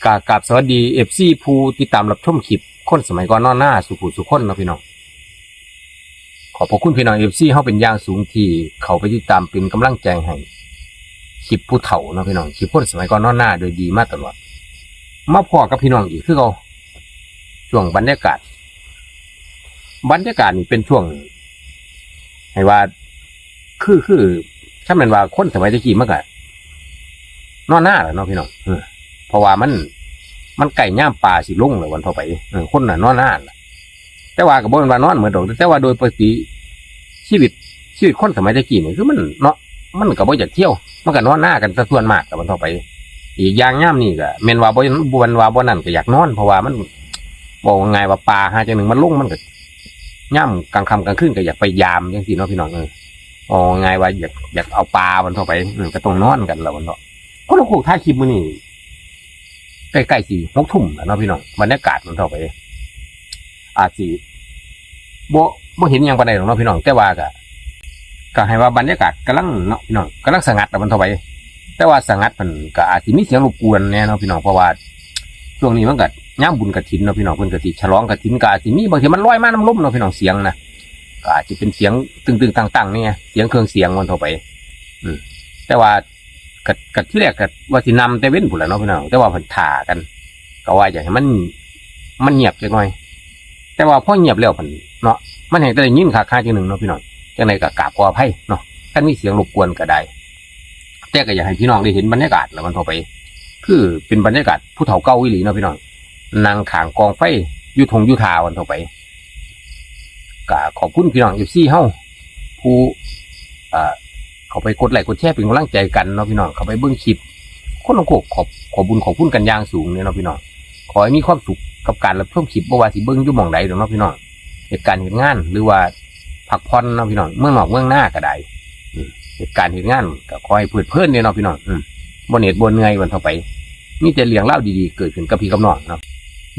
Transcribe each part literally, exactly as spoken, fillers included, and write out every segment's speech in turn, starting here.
กราบ กราบสวัสดี เอฟซี ผู้ติดตามรับชมคลิปคนสมัยก่อนนอนนาสู่ผู้สู่คนเนาะพี่น้อง ขอบพระคุณพี่น้อง เอฟซี เฮาเป็นอย่างสูงที่เข้าไปติดตามเป็นกำลังใจให้คลิปผู้เฒ่าเนาะพี่น้อง คลิปคนสมัยก่อนนอนนาโดยดีมาตลอด มาพ้อกับพี่น้องอีกคือเก่า ช่วงบรรยากาศ บรรยากาศนี่เป็นช่วง ให้ว่า คือ คือ ถ้าแม่นว่าคนสมัยตะกี้มันก็นอนนาแหละเนาะพี่น้อง เออ เพราะว่ามัน มันใกล้ยามปลาสิลงแล้ววันเฒ่าไป เออ คนน่ะนอนนาแหละ แต่ว่าก็บ่แม่นว่านอนหมดดอก แต่ว่าโดยปกติชีวิต ชีวิตคนสมัยตะกี้นี่คือมันเนาะ มันก็บ่อยากเที่ยว มันก็นอนนากันซะส่วนมากล่ะวันเฒ่าไป อีกอย่างยามนี้ก็แม่นว่าบ่ บ่แม่นว่าบ่นั่นก็อยากนอน เพราะว่ามัน เว้าง่ายว่าปลาหาจั่งหนึ่งมันลง มันก็ ยามกลางค่ำกลางคืนก็อยากไปยามจั่งซี้เนาะพี่น้อง เออ เว้าง่ายว่าอยาก อยากเอาปลาวันเฒ่าไป เออ ก็ต้องนอนกันล่ะวันเฒ่า คนละโคกท้ายคลิปมื้อนี้ ใกล้ๆสิหกทุ่มแล้วเนาะพี่น้อง บรรยากาศวันเฒ่าไป อาจสิ บ่ บ่เห็นหยังปานใดดอกเนาะพี่น้อง แต่ว่าก็ ก็ให้ว่าบรรยากาศกำลังเนาะพี่น้อง กำลังสงัดล่ะวันเฒ่าไป แต่ว่าสงัดมันก็อาจสิมีเสียงรบกวนแหน่เนาะพี่น้อง เพราะว่าช่วงนี้มันก็ยามบุญกฐินเนาะพี่น้อง เพิ่นก็สิฉลองกฐิน ก็อาจสิมี บางเทื่อมันลอยมานำลมเนาะพี่น้อง เสียงนะ ก็อาจสิเป็นเสียงตึงๆตังๆแหน่ เสียงเครื่องเสียงวันเฒ่าไป อืม แต่ว่า ก็ ก็ทีแรกก็ว่าสินำแต่เว็นพู้นล่ะเนาะพี่น้อง แต่ว่าเพิ่นถ่ากัน ก็ว่าอยากให้มัน มันเงียบจักหน่อย แต่ว่าพอเงียบแล้วพั้นเนาะ มันแฮ่งแต่ได้ยินคักๆจั่งหนึ่งเนาะพี่น้อง จั่งใดก็กราบขออภัยเนาะ คันมีเสียงรบกวนก็ได้ แต่ก็อยากให้พี่น้องได้เห็นบรรยากาศล่ะวันเฒ่าไป คือเป็นบรรยากาศผู้เฒ่าเก่าอีหลีเนาะพี่น้อง นั่งข้างกองไฟอยู่ท่งอยู่ท่าวันเฒ่าไป ก็ขอบคุณพี่น้อง เอฟซี เฮา ผู้ เอ่อ เข้าไปกดไลค์กดแชร์เป็นกำลังใจกันเนาะพี่น้อง เข้าไปเบิ่งคลิป คนละโคก ขอบ ขอบบุญขอบคุณกันอย่างสูงเลยเนาะพี่น้อง ขอให้มีความสุขกับการรับชมคลิป บ่ว่าสิเบิ่งอยู่หม่องใดดอกเนาะพี่น้อง เหตุการณ์เหตุงาน หรือว่าพักผ่อนเนาะพี่น้อง เมืองนอกเมืองนาก็ได้ อืม เหตุการณ์เหตุงานก็ขอให้เพลิดเพลินเด้เนาะพี่น้อง อืม บ่เหน็ดบ่เหนื่อยวันเฒ่าไป มีแต่เรื่องราวดีๆเกิดขึ้นกับพี่กับน้องเนาะ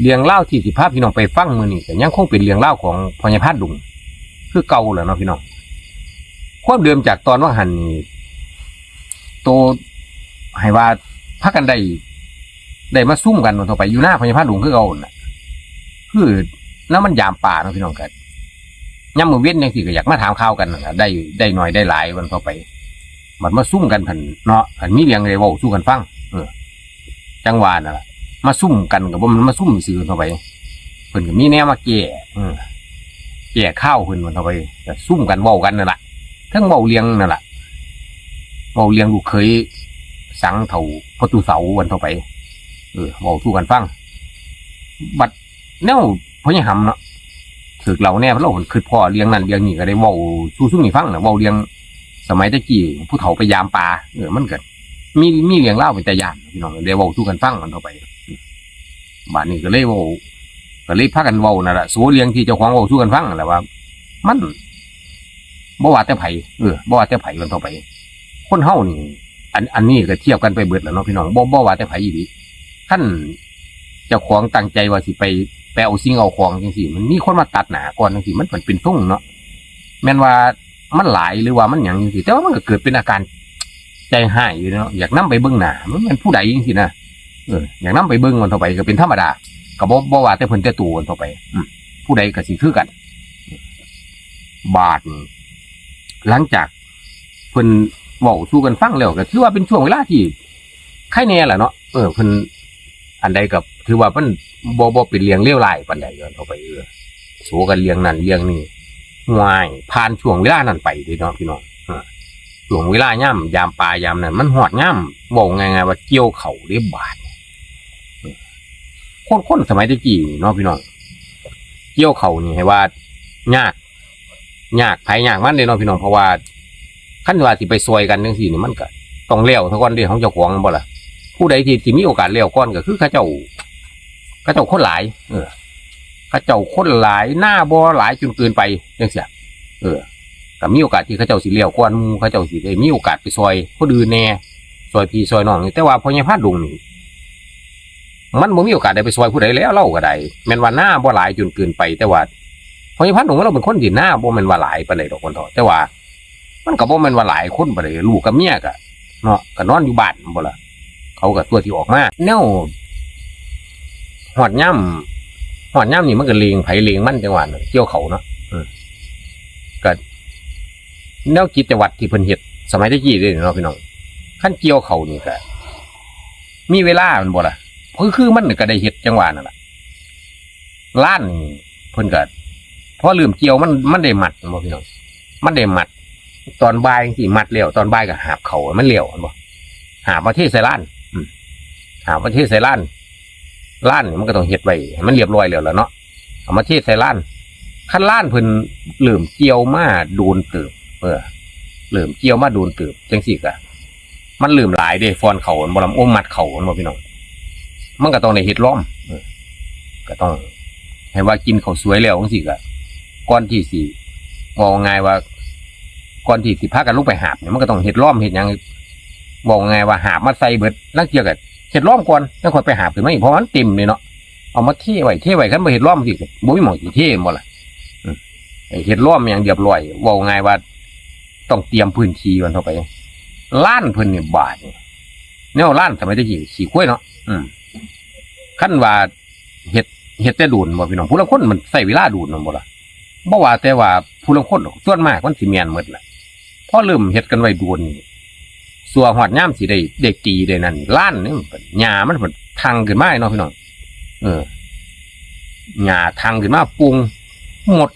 เรื่องราวที่สิพาพี่น้องไปฟังมื้อนี้ก็ยังคงเป็นเรื่องราวของพ่อใหญ่พานดุง คือเก่าแหละเนาะพี่น้อง ความเดิมจากตอนว่าหั่นนี่ โตให้ว่าพากันได้ ได้มาซุ่มกันวันเฒ่าไปอยู่นาพ่อใหญ่พานดุงคือเก่านั่นน่ะ คือน้ำมันยามปลาเนาะพี่น้อง ก็ยามมื้อเว็นจั่งซี้ก็อยากมาถามข่าวกันนั่นล่ะ ได้ ได้น้อยได้หลายวันเฒ่าไป บัดมาซุ่มกันพั้นเนาะ พั้นมีเรื่องได้เว้าสู่กันฟัง เออ จั่งว่านั่นล่ะ มาซุ่มกันก็บ่แม่นมาซุ่มซื่อเฒ่าไป เพิ่นก็มีแนวมาแก้ เออ แก้คาวเพิ่นวันเฒ่าไป ก็ซุ่มกันเว้ากันนั่นล่ะ เทิงเว้าเรื่องนั่นล่ะ เว้าเรื่องลูกเขยสังเฒ่าพ่อตู้เสาวันเฒ่าไป เออ เว้าสู่กันฟัง บัดแนวพ่อใหญ่หำเนาะ ถืกเหล้าแหน่ ลาวคิดพ้อเรื่องนั้นเรื่องนี้ก็ได้เว้าสู่ซุมนี้ฟังน่ะ เว้าเรื่องสมัยแต่กี้ผู้เฒ่าไปยามป่า เออ มันก็มี มีเรื่องราวเป็นตาย้านพี่น้อง ได้เว้าสู่กันฟังวันเฒ่าไป บาดนี้ก็เลยเว้า ก็เลยพากันเว้านั่นล่ะ โซเรื่องที่เจ้าของเว้าสู่กันฟังนั่นแหละว่า มัน บ่ว่าแต่ไผ เออ บ่ว่าแต่ไผวันเฒ่าไป คนเฮานี่ อัน อันนี้ก็เทียบกันไปเบิดแล้วเนาะพี่น้อง บ่ บ่ว่าแต่ไผอีหลี คันเจ้าของตั้งใจว่าสิไป ไปเอาสิ่งเอาของจั่งซี้ มันมีคนมาตัดหน้าก่อนจั่งซี้ มัน มันเป็นทรงเนาะ แม่นว่ามันหลายหรือว่ามันหยังจั่งซี้ แต่ว่ามันก็เกิดเป็นอาการใจฮ้ายอยู่เนาะ อยากนำไปเบิ่งหน้า มันแม่นผู้ใดจั่งซี้นะ เออ อยากนำไปเบิ่งวันเฒ่าไปก็เป็นธรรมดา ก็บ่ บ่ว่าแต่เพิ่นแต่ตัววันเฒ่าไป อืม ผู้ใดก็สิคือกัน บาดนี้ หลังจากเพิ่นเว้าสู่กันฟังแล้ว ก็ถือว่าเป็นช่วงเวลาที่ไคแหน่ล่ะเนาะ เออ เพิ่น อันใดก็ถือว่ามันบ่ บ่เป็นเรื่องเลวร้ายปานใด ย้อนเข้าไป เออ โซกันเรื่องนั้นเรื่องนี้ ห่วย ผ่านช่วงเวลานั้นไปเด้เนาะพี่น้อง เออ ช่วงเวลายาม ยามป่ายามนั้น มันฮอดยาม เว้าง่ายๆว่าเกี่ยวเข้าเด้บาด คน คนสมัยแต่กี้นี่เนาะพี่น้อง เกี่ยวเข้านี่ให้ว่ายาก ยากไผยากมันเด้เนาะพี่น้อง เพราะว่าคันว่าสิไปซอยกันจั่งซี้นี่มันก็ต้องแล้วซะก่อนเด้ ของเจ้าของแม่นบ่ล่ะ ผู้ใดที่สิมีโอกาสแล้วก่อนก็คือเขาเจ้า เขาเจ้าคนหลาย เออ เขาเจ้าคนหลาย นาบ่หลายจนเกินไปจั่งซี้ เออ ก็มีโอกาสที่เขาเจ้าสิแล้วก่อนหมู่ เขาเจ้าสิได้มีโอกาสไปซอยคนอื่นแหน่ ซอยพี่ซอยน้องนี่ แต่ว่าพ่อใหญ่พานดุงนี่ มันบ่มีโอกาสได้ไปซอยผู้ใดแล้ว ลาวก็ได้ แม่นว่านาบ่หลายจนเกินไป แต่ว่าพ่อใหญ่พานดุงลาวเป็นคนที่นาบ่แม่นว่าหลายปานใดดอกคนเฒ่า แต่ว่ามันก็บ่แม่นว่าหลายคนปานใด ลูกกับเมียก็เนาะ ก็นอนอยู่บ้านแม่นบ่ล่ะ เขาก็ซั่วสิออกมา แนว ฮอดยามฮอดยามนี่มันก็เลงไผเลงมันจังหวะนั้นเกี่ยวเขาเนาะ อืม ก็แนวกิจวัตรที่เพิ่นเฮ็ดสมัยแต่กี้เด้เนาะพี่น้อง คันเกี่ยวเขานี่ก็มีเวลาแม่นบ่ล่ะ คือ คือมันก็ได้เฮ็ดจังหวะนั่นล่ะ ลานนี่เพิ่นก็ พอเริ่มเกี่ยวมัน มันได้มัดแม่นบ่พี่น้อง มันได้มัด ตอนบ่ายจั่งซี้มัดแล้ว ตอนบ่ายก็หาบเข้าให้มันแล้วแม่นบ่ หาบมาเทใส่ลาน อืม หาบมาเทใส่ลาน ลานนี่มันก็ต้องเฮ็ดไว้ให้มันเรียบร้อยแล้วล่ะเนาะ เอามาเทใส่ลาน คันลานเพิ่นเริ่มเกี่ยวมาโดนเติบ เออ เริ่มเกี่ยวมาโดนเติบจั่งซี้ก็ มันเริ่มหลายเด้ ฟอนเข้าแม่นบ่ล่ะ โอ้ มัดเข้าแม่นบ่พี่น้อง มันก็ต้องได้เฮ็ดล้อม เออ ก็ต้องให้ว่ากินข้าวสวยแล้วจั่งซี้ก็ ก่อนที่สิ เว้าง่ายว่า ก่อนที่สิพากันลงไปหาบนี่ มันก็ต้องเฮ็ดล้อมเฮ็ดหยัง เว้าง่ายว่าหาบมาใส่เบิด ลางเทื่อก็เฮ็ดล้อมก่อน จั่งค่อยไปหาบขึ้นมาอีก เพราะมันเต็มเลยเนาะ เอามาเทไว้ เทไว้ คันบ่เฮ็ดล้อมจั่งซี้ก็บ่มีหม่องสิเทแม่นบ่ล่ะ อืม ให้เฮ็ดล้อมอย่างเรียบร้อย เว้าง่ายว่าต้องเตรียมพื้นที่ก่อนเข้าไป ลานเพิ่นนี่บาดนี่ แนวลานสมัยแต่กี้ขี้ควายเนาะ อืม คันว่าเฮ็ด เฮ็ดแต่โดนบ่พี่น้อง ผู้ลางคนมันใช้เวลาโดนแม่นบ่ล่ะ บ่ว่าแต่ว่าผู้ลางคนดอก ส่วนมากมันสิแม่นหมดล่ะ พอเริ่มเฮ็ดกันไว้โดนนี่ สั่วฮอดยามสิได้ ได้ตีได้นั่น ลานนี่มันก็ หญ้ามันก็ทังขึ้นมาเนาะพี่น้อง เออ หญ้าทังขึ้นมา ปุง มด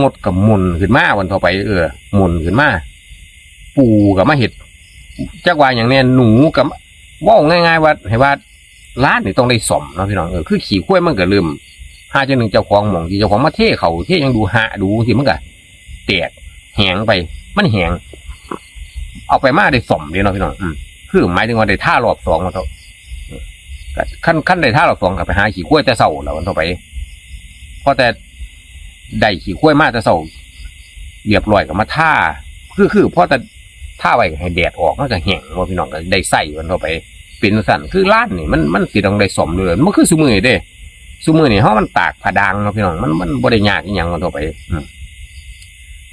มดก็หมุนขึ้นมาวันต่อไป เออ หมุนขึ้นมา ปูก็มาเฮ็ด จักว่าหยังแน่ หนูก็มา เว้าง่ายๆว่า ให้ว่า ลานนี่ต้องได้ซ่อมเนาะพี่น้อง เออ คือขี้ควายมันก็เริ่ม หาจั่งหนึ่งเจ้าของหม่องที่เจ้าของมาเทเข้า เทหยังดูหะดูจั่งซี้มันก็แตก แหงไป มันแหง เอาไปมาได้ซ่อมเด้เนาะพี่น้อง อืม คือหมายถึงว่าได้ทารอบสองมาเถาะ เออ ก็คัน คันได้ทารอบสองก็ไปหาขี้ควายแต่เช้าแล้ววันต่อไป พอแต่ได้ขี้ควายมาแต่เช้า เรียบร้อยก็มาทา คือ คือพอแต่ทาไว้ให้แดดออกมันก็แห้งเนาะพี่น้อง ก็ได้ใช้วันต่อไป เป็นจั่งซั้น คือลานนี่มัน มันสิต้องได้ซ่อมเลย มันคือซุมื้อนี้เด้ ซุมื้อนี้เฮามันตากผ้าดางเนาะพี่น้อง มัน มันบ่ได้ยากอีหยังวันต่อไป อืม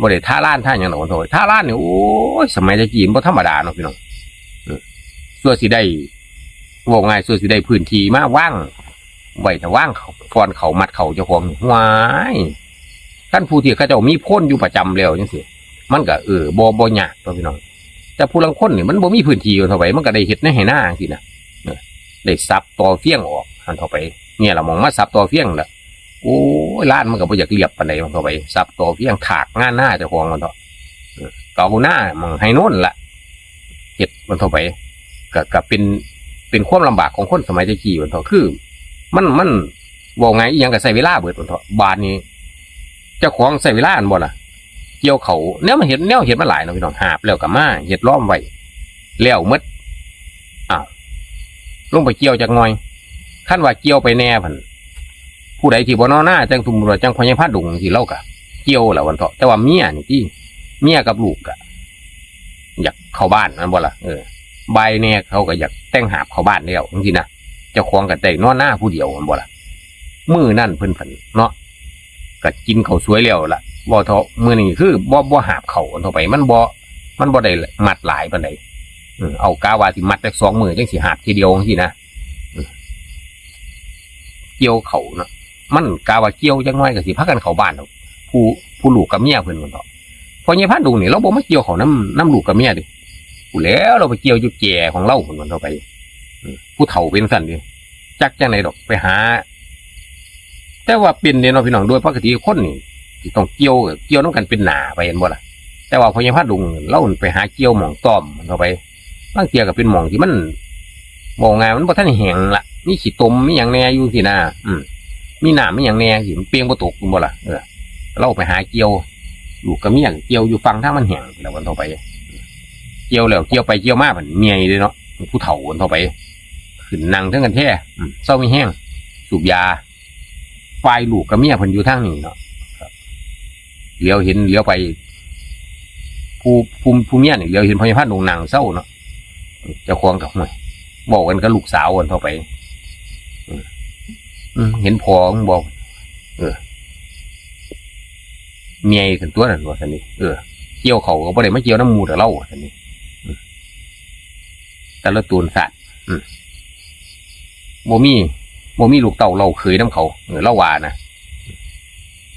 บ่ได้ทาลานทาหยังดอกวันต่อไป ทาลานนี่ โอ้ย สมัยแต่กี้มันบ่ธรรมดาเนาะพี่น้อง อืม สั่วสิได้ เว้าง่าย สั่วสิได้พื้นที่มาวางไว้ ถ้าวางฟอนเข้ามัดเข้าเจ้าของ ห้วย คันผู้ที่เขาเจ้ามีโพนอยู่ประจำแล้วจั่งซี้ มันก็ เออ บ่ บ่ยากเนาะพี่น้อง แต่ผู้ลางคนนี่มันบ่มีพื้นที่เท่าใด มันก็ได้เฮ็ดในไฮ่นาจั่งซี้นะ เออ ได้สับตอเฟียงออกหั่นเท่าไป เนี่ยล่ะหม่องมาสับตอเฟียงล่ะ โอ้ย ลานมันก็บ่อยากเรียบปานใด มันเท่าไป สับตอเฟียงถากงานนาเจ้าของมันเถาะ เออ ก็เอานาหม่องไฮ่โน้นล่ะ เฮ็ดมันเท่าไป ก็ ก็เป็น เป็นความลำบากของคนสมัยแต่กี้มันเถาะ คือ มัน มัน เว้าง่ายอีหยังก็ใช้เวลาเบิดมันเถาะ บาดนี้ เจ้าของใช้เวลาอันบ่ล่ะ เกี่ยวเข้า แนวมันเฮ็ด แนวเฮ็ดมาหลายเนาะพี่น้อง หาบแล้วก็มาเฮ็ดล้อมไว้ แล้วหมด อ้าว ลงไปเกี่ยวจักหน่อย คันว่าเกี่ยวไปแน่พั่น ผู้ใดที่บ่นอนนา จั่งสมมุติว่าจั่งพ่อใหญ่พาดงจั่งซี้ เลาก็เกี่ยวแล้ววันเถาะ แต่ว่าเมียนี่ติ เมียกับลูกก็อยากเข้าบ้านแม่นบ่ล่ะ เออ บ่ายแน่เขาก็อยากแต่งหาบเข้าบ้านแล้วจั่งซี้นะ เจ้าของก็ได้นอนนาผู้เดียวแม่นบ่ล่ะ มื้อนั้นเพิ่นพั่นเนาะ ก็กินข้าวสวยแล้วล่ะ เว้าเถาะ มื้อนี้คือบ่ บ่หาบเข้าเท่าไป มันบ่ มันบ่ได้มัดหลายปานใด เออ เอากะว่าสิมัดจักสองมื้อจั่งสิหาบทีเดียวจั่งซี้นะ เออ เกี่ยวเข้าเนาะ มันกะว่าเกี่ยวจักหน่อยก็สิพากันเข้าบ้านดอก ผู้ ผู้ลูกกับเมียเพิ่นนั่นเถาะ พ่อใหญ่พาดงนี่ลาวบ่มาเกี่ยวเข้านำ นำลูกกับเมียเด้ พู้นแหล้วลาวไปเกี่ยวอยู่แจของลาวพู้นเท่าไป เออ ผู้เฒ่าเป็นจั่งซั้นเด้ จักจั่งใดดอก ไปหา แต่ว่าเป็นเด้เนาะพี่น้อง โดยปกติคนนี่สิต้องเกี่ยว เกี่ยวนำกันเป็นหน้าไปแม่นบ่ล่ะ แต่ว่าพ่อใหญ่พาดงลาวไปหาเกี่ยวหม่องต้อมเท่าไป ลางเทื่อก็เป็นหม่องที่มัน เว้าง่ายมันบ่ทันแห้งล่ะ มีขี้ตมมีหยังแหน่อยู่จั่งซี้นะ อืม มีน้ำมีหยังแหน่จั่งซี้ มันเปียงบ่ตกแม่นบ่ล่ะ เออ ลาวไปหาเกี่ยว ลูกกับเมียก็เกี่ยวอยู่ฝั่งทางมันแห้งพู้นแหล้วเท่าไป เกี่ยวแล้วเกี่ยวไปเกี่ยวมาพั่นเมื่อยเด้เนาะ ผู้เฒ่าเท่าไป ขึ้นนั่งเทิงคันแท่ อืม เซามีแฮง สูบยา ฝ่ายลูกกับเมียเพิ่นอยู่ทางนี้เนาะ ครับ เหลียวเห็นเหลียวไป ผู้ ผู้ ผู้เมียนี่เหลียวเห็นพ่อใหญ่พาดงนั่งเซาเนาะ เจ้าของก็ ห้วย เว้ากันกับลูกสาวกันเท่าไป อืม อืม เห็นพ่อมึงบ่ เออ เมื่อยซั่นตั๊วนั่นว่าซั่นนี่ เออ เกี่ยวเข้าก็บ่ได้มาเกี่ยวนำหมู่ดอกลาวว่าซั่นนี่ อืม แต่ละตูนสัตว์ อืม บ่มี บ่มีลูกเต้าเล่าเขยนำเขา เออ ลาวว่านะ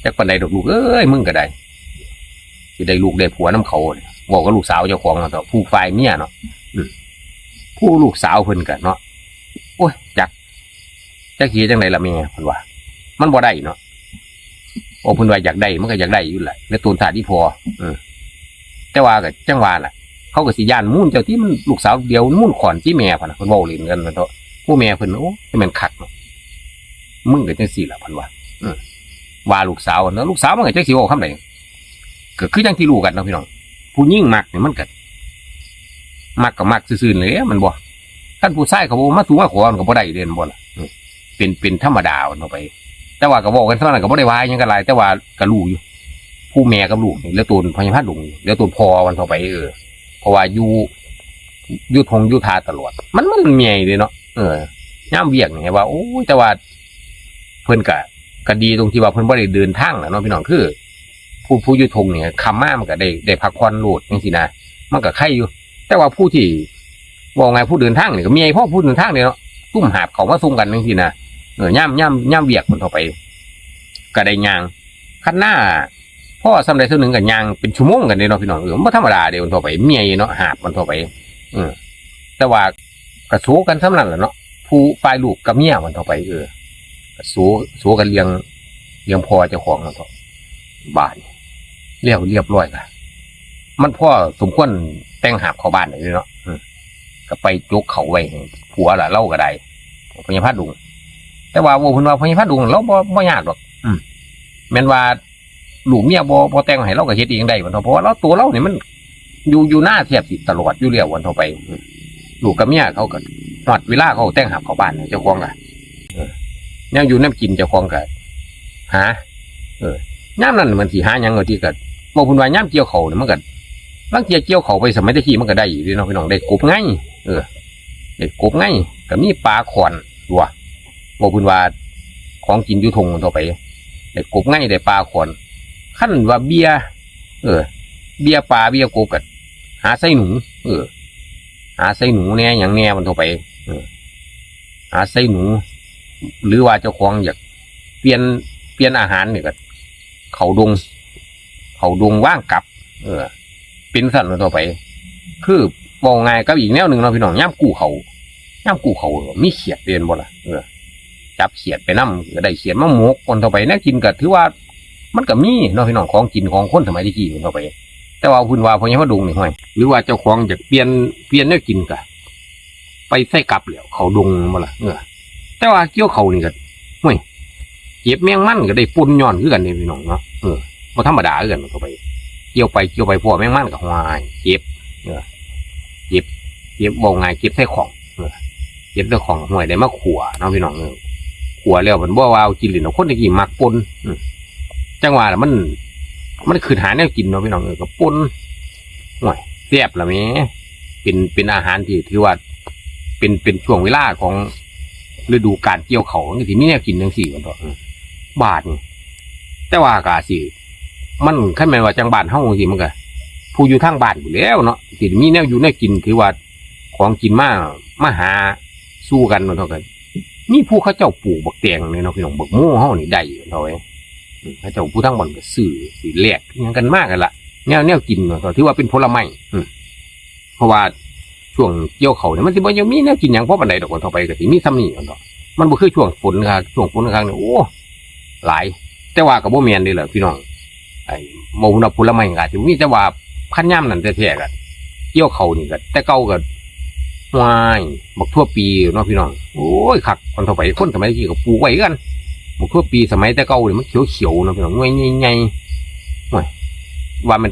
จักปานใดดอกลูกเอ้ย มึงก็ได้ สิได้ลูกได้ผัวนำเขา เว้ากับลูกสาวเจ้าของเนาะ ผู้ฝ่ายเมียเนาะ อืม ผู้ลูกสาวเพิ่นก็เนาะ โอ้ย จัก จักสิเฮ็ดจั่งใดล่ะแม่ เพิ่นว่า มันบ่ได้เนาะ โอ้ เพิ่นว่าอยากได้ มันก็อยากได้อยู่แหละ ในตนชาติอีพ่อ เออ แต่ว่าก็จั่งว่าล่ะ เขาก็สิย้านมูนเจ้าติ มันลูกสาวเดียว มูนข้อนติแม่ พะนะ เพิ่นเว้าเล่นกันนั่นเถาะ ผู้แม่เพิ่น โอ้ แต่แม่นคักเนาะ มึงก็จั่งซี้ล่ะ เพิ่นว่า เออ ว่าลูกสาวเนาะ ลูกสาวมันก็จักสิเว้าคำใด ก็คือจั่งที่รู้กันเนาะพี่น้อง ผู้หญิงมักนี่มันก็ มักก็มักซื่อๆเลย มันบ่ คันผู้ชายเขาบ่มาสู่มาขอมันก็บ่ได้เด้ มันบ่ล่ะ อืม เป็น เป็นธรรมดามันเข้าไป แต่ว่าก็เว้ากันเท่านั้น ก็บ่ได้ว่าหยังกันหลาย แต่ว่าก็รู้อยู่ ผู้แม่กับลูกนี่ เหลือตนพญาพาดงนี่ เหลือตนพ่อมันเข้าไป เออ เพราะว่าอยู่ อยู่ทงอยู่ทาตลอด มัน มันเมื่อยเด้เนาะ เออ ยามเวียกนี่ว่า โอ้ย แต่ว่า เพิ่นก็ ก็ดีตรงที่ว่าเพิ่นบ่ได้เดินทางแหละเนาะพี่น้อง คือ ผู้ ผู้อยู่ทงนี่ ค่ำมามันก็ได้ ได้พักผ่อนโลดจั่งซี้นะ มันก็ไคอยู่ แต่ว่าผู้ที่ เว้าง่ายผู้เดินทางนี่ก็เมื่อยพอผู้เดินทางนี่เนาะ ตุ้มหาบเข้ามาส่งกันจั่งซี้นะ เออ ยาม ยาม ยามเวียกมันเข้าไป ก็ได้ย่าง คันหน้า พอส่ำใดส่ำหนึ่งก็ย่างเป็นชั่วโมงกันเด้เนาะพี่น้อง เออ มันบ่ธรรมดาเด้มันเข้าไป เมื่อยเนาะ หาบมันเข้าไป เออ แต่ว่าก็สู้กันส่ำนั้นล่ะเนาะ ผู้ฝ่ายลูกกับเมียมันเข้าไป เออ ก็สู้ สู้กันเรื่อง เรื่องพ่อเจ้าของมันเข้า บาดนี้ แล้วเรียบร้อยก็ มันพอสมควรแต่งหาบเข้าบ้านได้เนาะ อืม ก็ไปจกเข้าไว้ให้ผัวล่ะ เลาก็ได้ พญาพาดง แต่ว่าเว้าเพิ่นว่าพญาพาดง เลาบ่ บ่ยากดอก อืม แม่นว่าลูกเมียบ่ บ่แต่งให้ เลาก็เฮ็ดเองได้ ว่าซั่นเถาะ เพราะว่าเลา ตัวเลานี่มัน อยู่ อยู่นาแทบสิตลอดอยู่แล้ว ว่าซั่นเถาะไป อืม ลูกกับเมียเขาก็ ฮอดเวลาเขาแต่งหาบเข้าบ้าน เจ้าของก็ เออ แนวอยู่แนวกินเจ้าของก็ หา เออ ยามนั้นมันสิหาหยัง ว่าติ ก็ เว้าเพิ่นว่ายามเกี่ยวข้าวนี่มันก็ ลางเที่ยเกี่ยวข้าวไปสมัยแต่กี้มันก็ได้อยู่เด้เนาะพี่น้อง ได้กบไง เออ ได้กบไง ก็มีปลาข่อน ว่า เว้าเพิ่นว่าของกินอยู่ทงทั่วไป ได้กบไง ได้ปลาข่อน คันว่าเบีย เออ เบียปลาเบียกบก็หาใส่หนู เออ หาใส่หนูแหน่หยังแหน่มันทั่วไป เออ หาใส่หนู หรือว่าเจ้าของอยากเปลี่ยน เปลี่ยนอาหารนี่ก็ เข้าดง เข้าดงวางกับ เออ เป็นซั่นทั่วไป คือเว้าง่ายกับอีกแนวหนึ่งเนาะพี่น้อง ยามกู้ข้าว ยามกู้ข้าวมีเขียดเด่นบ่ล่ะ เออ จับเขียดไปนำ ก็ได้เขียดมาหมก ว่าซั่นเถาะไป แนวกินก็ถือว่า มันก็มีเนาะพี่น้อง ของกินของคนสมัยแต่กี้ ว่าซั่นเถาะไป แต่ว่าเพิ่นว่าพญาพาดงนี่ ห้วย หรือว่าเจ้าของอยากเปลี่ยน เปลี่ยนแนวกินก็ ไปใส่กับแล้ว เข้าดงบ่ล่ะ เออ แต่ว่าเกี่ยวข้าวนี่ก็ ห้วย เก็บแมงมันก็ได้ป่นย้อนคือกันเด้พี่น้องเนาะ เออ บ่ธรรมดาคือกันเข้าไป เกี่ยวไปเกี่ยวไปพ้อแมงมันก็ ห้วย เจ็บ เออ เจ็บ เจ็บ เว้าง่ายเจ็บใส่ข้อง เออ เจ็บใส่ข้อง ห้วย ได้มาขั่วเนาะพี่น้อง เออ ขั่วแล้วมันบ่ว่าเอากินเล่นดอก คนแต่กี้มักป่น อืม จั่งว่าล่ะ มัน มันคิดหาแนวกินเนาะพี่น้อง เออ ก็ป่น ห้วย แซ่บล่ะแหม เป็น เป็นอาหารที่ถือว่า เป็น เป็นช่วงเวลาของฤดูกาลเกี่ยวข้าว มันก็สิมีแนวกินจั่งซี้ ว่าซั่นเถาะ เออ บาดนี่ แต่ว่าก็อาจสิ มัน คันแม่นว่าจั่งบ้านเฮาจั่งซี้ มันก็ ผู้อยู่ทางบ้านพู้นแหล้วเนาะ สิมีแนวอยู่แนวกิน ถือว่าของกินมา มาหาสู่กัน ว่าซั่นเถาะ ก็มีผู้เขาเจ้าปลูกบักแตงนี่เนาะพี่น้อง บักโมเฮานี่ได้ ว่าซั่นเถาะ อืม เขาเจ้าผู้ทางบ้านก็ซื้อ สิแลกอิหยังกันมากันล่ะ แนว แนวกิน ว่าซั่นเถาะ ถือว่าเป็นผลไม้ อืม เพราะว่าช่วงเกี่ยวข้าวนี่มันสิบ่ยังมีแนวกินหยังพอปานใดดอก ว่าซั่นเถาะไป ก็สิมีส่ำนี้ ว่าซั่นเถาะ มันบ่คือช่วงฝนคัก ช่วงฝนคักนี่ โอ้ หลาย แต่ว่าก็บ่แม่นเด้ล่ะพี่น้อง ไอ้ เว้าว่าผลไม้ก็อาจสิบ่มี แต่ว่าคันยามนั้นแท้ๆก็ เกี่ยวข้าวนี่ก็ แต่เก่าก็ ว้าย บักถั่วปีเนาะพี่น้อง โอ้ย คัก ว่าซั่นเถาะไป คนสมัยกี้ก็ปลูกไว้คือกัน บักถั่วปีสมัยแต่เก่านี่มันเขียวๆเนาะพี่น้อง หน่วยใหญ่ๆ โอ้ย ว่ามัน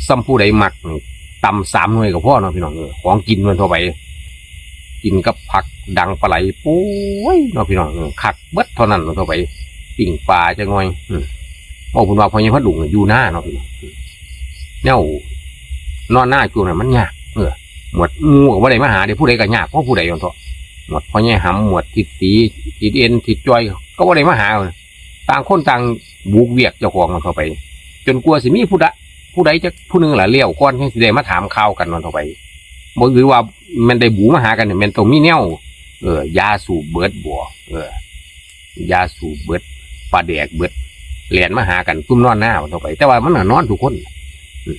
ส่ำผู้ใดมักนี่ ตำสามหน่วยก็พอเนาะพี่น้อง เออ ของกิน ว่าซั่นเถาะไป กินกับผักดังปลาไหล โอ้ย เนาะพี่น้อง เออ คักเบิดเท่านั้น ว่าซั่นเถาะไป ปิ้งปลาจักหน่อย อืม เว้าเพิ่นว่าพญาพาดงอยู่นาเนาะพี่น้อง อืม แนว นอนนาช่วงนั้นมันยาก เออ หมวดหมู่ก็บ่ได้มาหาเด้ ผู้ใดก็ยากพอผู้ใด ว่าซั่นเถาะ หมวดพ่อใหญ่หำ หมวดทิดศรี ทิดเอ็น ทิดจ้อย ก็บ่ได้มาหา ต่างคนต่างบุกเวียกเจ้าของ ว่าซั่นเถาะไป จนกว่าสิมีผู้ใด ผู้ใดจักผู้หนึ่งล่ะเลี้ยวก่อน จั่งสิได้มาถามข่าวกัน ว่าซั่นเถาะไป บ่ หรือว่าแม่นได้บุกมาหากันนี่ แม่นต้องมีแนว เออ ยาสูบเบิดบ่ เออ ยาสูบเบิด ปลาแดกเบิด แล่นมาหากันซุ่มนอนหน้ามันเท่าไป แต่ว่ามันน่ะนอนทุกคน อืม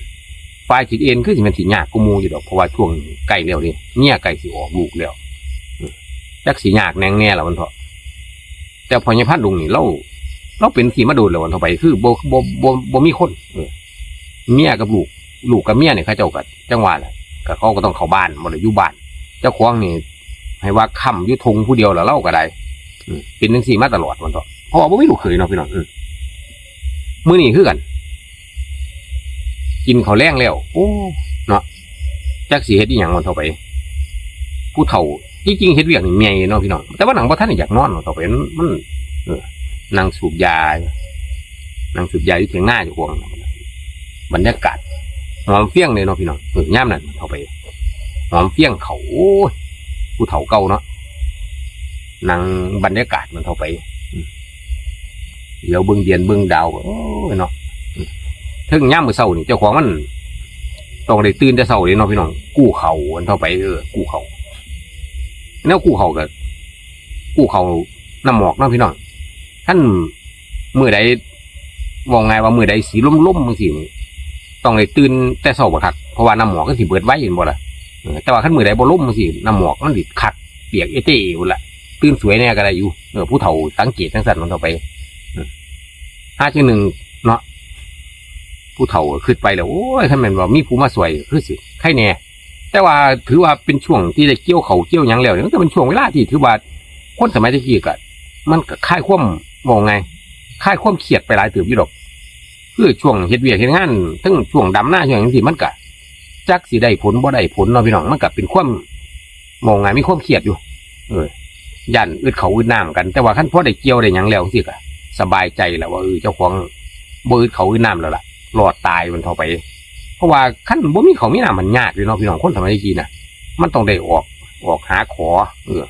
ฝ่ายสิเอนคือสิแม่นสิยากกว่าหมู่อยู่ดอก เพราะว่าช่วงใกล้แล้วนี่ เมียใกล้สิออกลูกแล้ว อืม จักสิยากแหน่งแหน่ล่ะมันเถาะ แต่พ่อใหญ่พันธุ์ลุงนี่ ลาว ลาวเป็นสิมาโดนแล้วมันเท่าไป คือบ่ บ่ บ่ บ่มีคน เออ เมียกับลูก ลูกกับเมียนี่เขาเจ้าก็จั่งว่าแหละ ก็เขาก็ต้องเข้าบ้าน บ่ได้อยู่บ้าน เจ้าของนี่ ให้ว่าค้ำอยู่ทงผู้เดียวล่ะ ลาวก็ได้ อืม เป็นจั่งซี้มาตลอดมันเถาะ เพราะว่าบ่มีลูกเขยเนาะพี่น้อง อืม มื้อนี้คือกัน กินข้าวแลงแล้ว โอ้ เนาะ จักสิเฮ็ดอีหยังมันเท่าไป ผู้เฒ่า จริงๆ เฮ็ดเวียกนี่เมื่อยเนาะพี่น้อง แต่ว่านั่งบ่ทันได้อยากนอนมันเท่าไป มัน มัน เออ นั่งสูบยา นั่งสูบยาอยู่เถียงนาเจ้าของ บรรยากาศ หอมเฟี้ยงเลยเนาะพี่น้อง เออ ยามนั้นมันเท่าไป หอมเฟี้ยงเขา โอ้ย ผู้เฒ่าเก่าเนาะ นั่งบรรยากาศมันเท่าไป อืม เหลียวเบิ่งเดือนเบิ่งดาว โอ้ยเนาะ อืม เทิงยามมื้อเช้านี่ เจ้าของมันต้องได้ตื่นแต่เช้าเลยเนาะพี่น้อง กู้ข้าวมันเท่าไป เออ กู้ข้าว แนวกู้ข้าวก็ กู้ข้าวน้ำหมอกเนาะพี่น้อง คันมื้อใด เว้าง่ายว่ามื้อใดสิลมๆ จั่งซี้นี่ ต้องได้ตื่นแต่เช้าบักคัก เพราะว่าน้ำหมอกมันสิเบิดไว เห็นบ่ล่ะ เออ แต่ว่าคันมื้อใดบ่ลมจั่งซี้ น้ำหมอกมันสิคัก เปียกเอเต้พุ้นล่ะ ตื่นสวยแหน่ก็ได้อยู่ เออ ผู้เฒ่าสังเกตจั่งซั้นมันเท่าไป อืม หาจั่งหนึ่งเนาะ ผู้เฒ่าก็คิดไปแล้ว โอ้ย คันแม่นว่ามีผู้มาช่วยก็คือสิไคแหน่ แต่ว่าถือว่าเป็นช่วงที่ได้เกี่ยวข้าวเกี่ยวหยังแล้วนี่ มันก็เป็นช่วงเวลาที่ถือว่าคนสมัยตะกี้ก็ มันก็คลายความ เว้าไง คลายความเครียดไปหลายเติบอยู่ดอก คือช่วงเฮ็ดเวียกเฮ็ดงาน ทั้งช่วงดำนาช่วงหยังจั่งซี้ มันก็จักสิได้ผลบ่ได้ผลเนาะพี่น้อง มันก็เป็นความ เว้าไง มีความเครียดอยู่ เออ ย้านอึดข้าวอึดน้ำกัน แต่ว่าคันพอได้เกี่ยวได้หยังแล้วจั่งซี้ก็สบายใจแล้วว่า เออ เจ้าของบ่อึดข้าวอึดน้ำแล้วล่ะ รอดตายมันเท่าไป เพราะว่าคันบ่มีข้าวมีน้ำมันยากเลยเนาะพี่น้อง คนสมัยตะกี้น่ะ มันต้องได้ออก ออกหาขอ เออ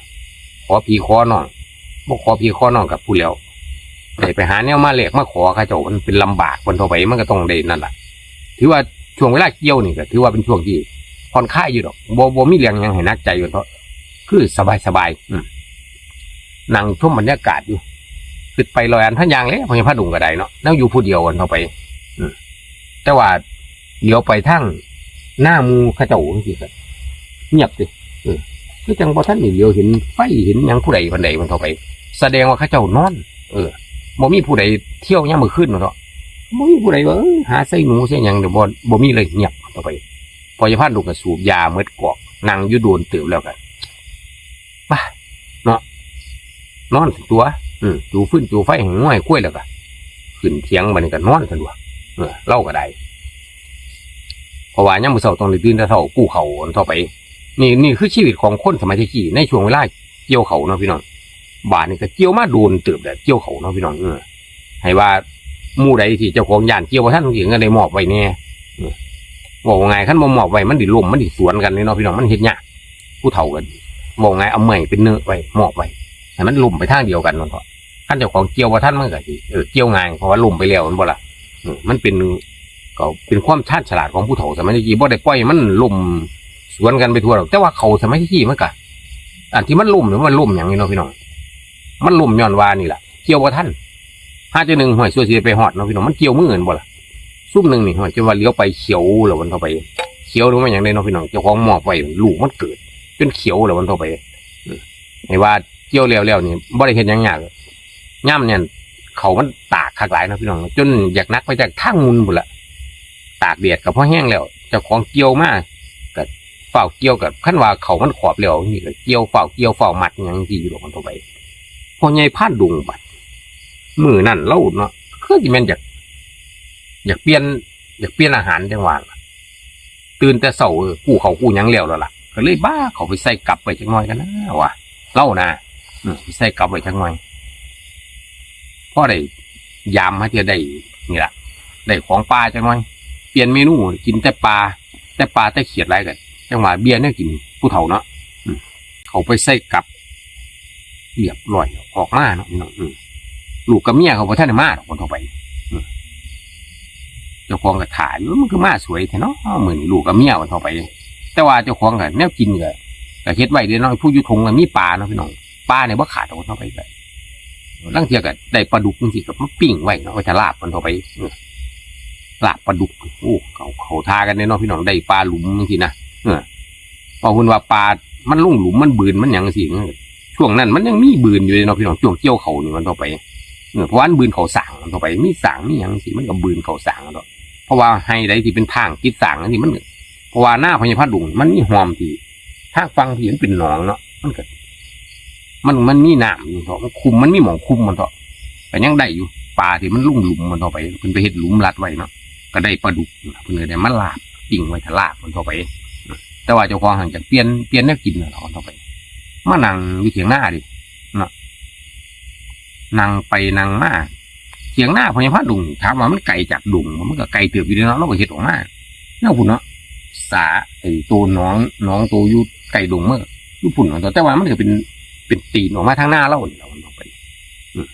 ขอพี่ขอน้อง บ่ขอพี่ขอน้องก็พู้นแหล้ว ได้ไปหาแนวมาแลกมาขอเขาเจ้า มันเป็นลำบากมันเท่าไป มันก็ต้องได้นั่นล่ะ ถือว่าช่วงเวลาเกี่ยวนี่ก็ถือว่าเป็นช่วงที่ผ่อนคลายอยู่ดอก บ่ บ่มีเรื่องหยังให้หนักใจมันเถาะ คือสบายๆ อืม นั่งชมบรรยากาศอยู่ คิดไปร้อยอันพันอย่างแล้ว พ่อใหญ่พาดุงก็ได้เนาะ แนวอยู่ผู้เดียวมันเท่าไป อืม แต่ว่าเหลียวไปทางนาหมู่เขาเจ้าจั่งซี้ก็เงียบติ เออ คือจั่งบ่ทันได้เหลียวเห็นไฟเห็นหยังผู้ใดปานใดมันเท่าไป แสดงว่าเขาเจ้านอน เออ บ่มีผู้ใดเที่ยวยามมื้อคืนมันเถาะ บ่มีผู้ใดว่า เออ หาใส่หนูใส่หยังเด้อ บ่ บ่มีเลย เงียบเท่าไป พ่อใหญ่พาดุงก็สูบยาหมดกอก นั่งอยู่โดนเติบแล้วก็ ไป เนาะ นอนซั่นตั่ว อืม จูฟืนจูไฟให้งัวให้ควายแล้วก็ ขึ้นเถียงบัดนี้ก็นอนซั่นตั่ว เออ ลาวก็ได้ เพราะว่ายามมื้อเช้าต้องได้ตื่นแต่เช้ากู้ข้าวอันเท่าไป นี่ นี่คือชีวิตของคนสมัยตะกี้ในช่วงเวลาเกี่ยวข้าวเนาะพี่น้อง บาดนี้ก็เกี่ยวมาโดนเติบแล้ว เกี่ยวข้าวเนาะพี่น้อง เออ ให้ว่าหมู่ใดที่เจ้าของย้านเกี่ยวบ่ทันจั่งซี้ ก็ได้มอบไว้แหน่ เออ เว้าง่าย คันบ่มอบไว้มันสิล้ม มันสิสวนกันเลยเนาะพี่น้อง มันเฮ็ดยาก ผู้เฒ่าก็เว้าง่าย เอาไม้เป็นเนื้อไว้ มอบไว้ ให้มันล้มไปทางเดียวกันนั่นเถาะ คันเจ้าของเกี่ยวบ่ทันมันก็สิ เออ เกี่ยวง่าย เพราะว่าล้มไปแล้วแม่นบ่ล่ะ เออ มันเป็น ก็เป็นความชาญฉลาดของผู้เฒ่าสมัยตะกี้ บ่ได้ปล่อยให้มันล้มสวนกันไปทั่วดอก แต่ว่าข้าวสมัยตะกี้มันก็ อันที่มันล้มเนี่ยมันล้มหยังนี่เนาะพี่น้อง มันล้มย้อนว่านี่ล่ะ เกี่ยวบ่ทัน หาจั่งหนึ่ง ห้วย ซั่วสิได้ไปฮอดเนาะพี่น้อง มันเกี่ยวมือแม่นบ่ล่ะ ซุมหนึ่งนี่ ห้วย จนว่าเหลียวไปเขียวแล้วมันเท่าไป เขียวหรือว่าหยังไดเนาะพี่น้อง เจ้าของมอบไว้ ลูกมันเกิด จนเขียวแล้วมันเท่าไป อืม ให้ว่าเกี่ยวแล้วแล้วนี่ บ่ได้เฮ็ดหยังยาก ยามเนี่ย ข้าวมันตากคักหลายเนาะพี่น้อง จนอยากหนักไปจากทางมุนพุ้นล่ะ ตากแดดก็พอแฮงแล้ว เจ้าของเกี่ยวมา ก็ฟ้าวเกี่ยว ก็คันว่าข้าวมันขอบแล้วนี่ ก็เกี่ยว ฟ้าวเกี่ยว ฟ้าวมัดหยังจั่งซี้อยู่ดอกมันเท่าไป พ่อใหญ่พานดุงบัด มื้อนั้นลาวเนาะ คือสิแม่นอยาก อยากเปลี่ยน อยากเปลี่ยนอาหารจั่งว่าล่ะ ตื่นแต่เช้า เออ กู้ข้าวกู้หยังแล้วแล้วล่ะ ก็เลยบ้าเข้าไปใส่กับไว้จักหน่อยกันนะว่า ลาวนะ อืม ไปใส่กับไว้จักหน่อย พอได้ยามหาเทื่อได้นี่ล่ะ ได้ของป่าจักหน่อย เปลี่ยนเมนู กินแต่ปลา แต่ปลาแต่เขียดหลายก็ จั่งว่าเบียแนวกินผู้เฒ่าเนาะ อืม เข้าไปใส่กับ เรียบร้อยแล้ว ออกมาเนาะพี่น้อง อืม ลูกกับเมียเขาบ่ทันได้มาดอก คนเท่าไป อืม เจ้าของก็ถ่าอยู่ มันคือมาสวยแท้เนาะ มื้อนี้ลูกกับเมียคนเท่าไป แต่ว่าเจ้าของก็แนวกินก็ ก็เฮ็ดไว้เด้เนาะ ผู้อยู่ทงก็มีปลาเนาะพี่น้อง ปลาเนี่ยบ่ขาดดอก คนเท่าไปก็ ลางเทื่อก็ได้ปลาดุกจังซี่ก็มาปิ้งไว้เนาะ ไว้ถ้าลาบมันเถาะไป เออ ลาบปลาดุก โอ้ เขา เขาท่ากันเด้เนาะพี่น้อง ได้ปลาหลุมจังซี่นะ เออ เพราะเพิ่นว่าปลามันลงหลุม มันบืน มันหยังจังซี่ ช่วงนั้นมันยังมีบืนอยู่เลยเนาะพี่น้อง ช่วงเกี่ยวข้าวนี่มันเถาะไป เออ เพราะว่ามันบืนข้าวสางมันเถาะไป มีสางมีหยังจังซี่ มันก็บืนข้าวสางเนาะ เพราะว่าไฮ่ใดที่เป็นทางติดสางจังซี่มัน เพราะว่านาพ่อใหญ่พาดงมันมีห้อมที่ ทางฝั่งที่มันเป็นหนองเนาะ มันก็ มัน มันมีน้ำอยู่เถาะ มันคุม มันมีหม่องคุมมันเถาะ ก็ยังได้อยู่ ปลาที่มันลงหลุมมันเถาะไป เพิ่นไปเฮ็ดหลุมลัดไว้เนาะ ก็ได้ปลาดุก เพิ่นก็ได้มาลาบ ปิ้งไว้ถ้าลาบมันเถาะไป แต่ว่าเจ้าของหั้นจั่งเปลี่ยน เปลี่ยนแนวกินนั่นล่ะมันเถาะไป มานั่งอยู่เถียงนาเด้ เนาะ นั่งไปนั่งมา เถียงนาพ่อใหญ่พาดงนี่ ถามว่ามันไกลจากดงบ่ มันก็ไกลเติบอยู่เด้เนาะ ลาวก็เฮ็ดออกมา แนวพุ้นเนาะ สา ไอ้โตหนอง หนองโตอยู่ใกล้ดงมันก็อยู่พุ้นเนาะ แต่ว่ามันก็เป็น เป็นตีนออกมาทางนาลาวนี่ล่ะ มันออกไป อืม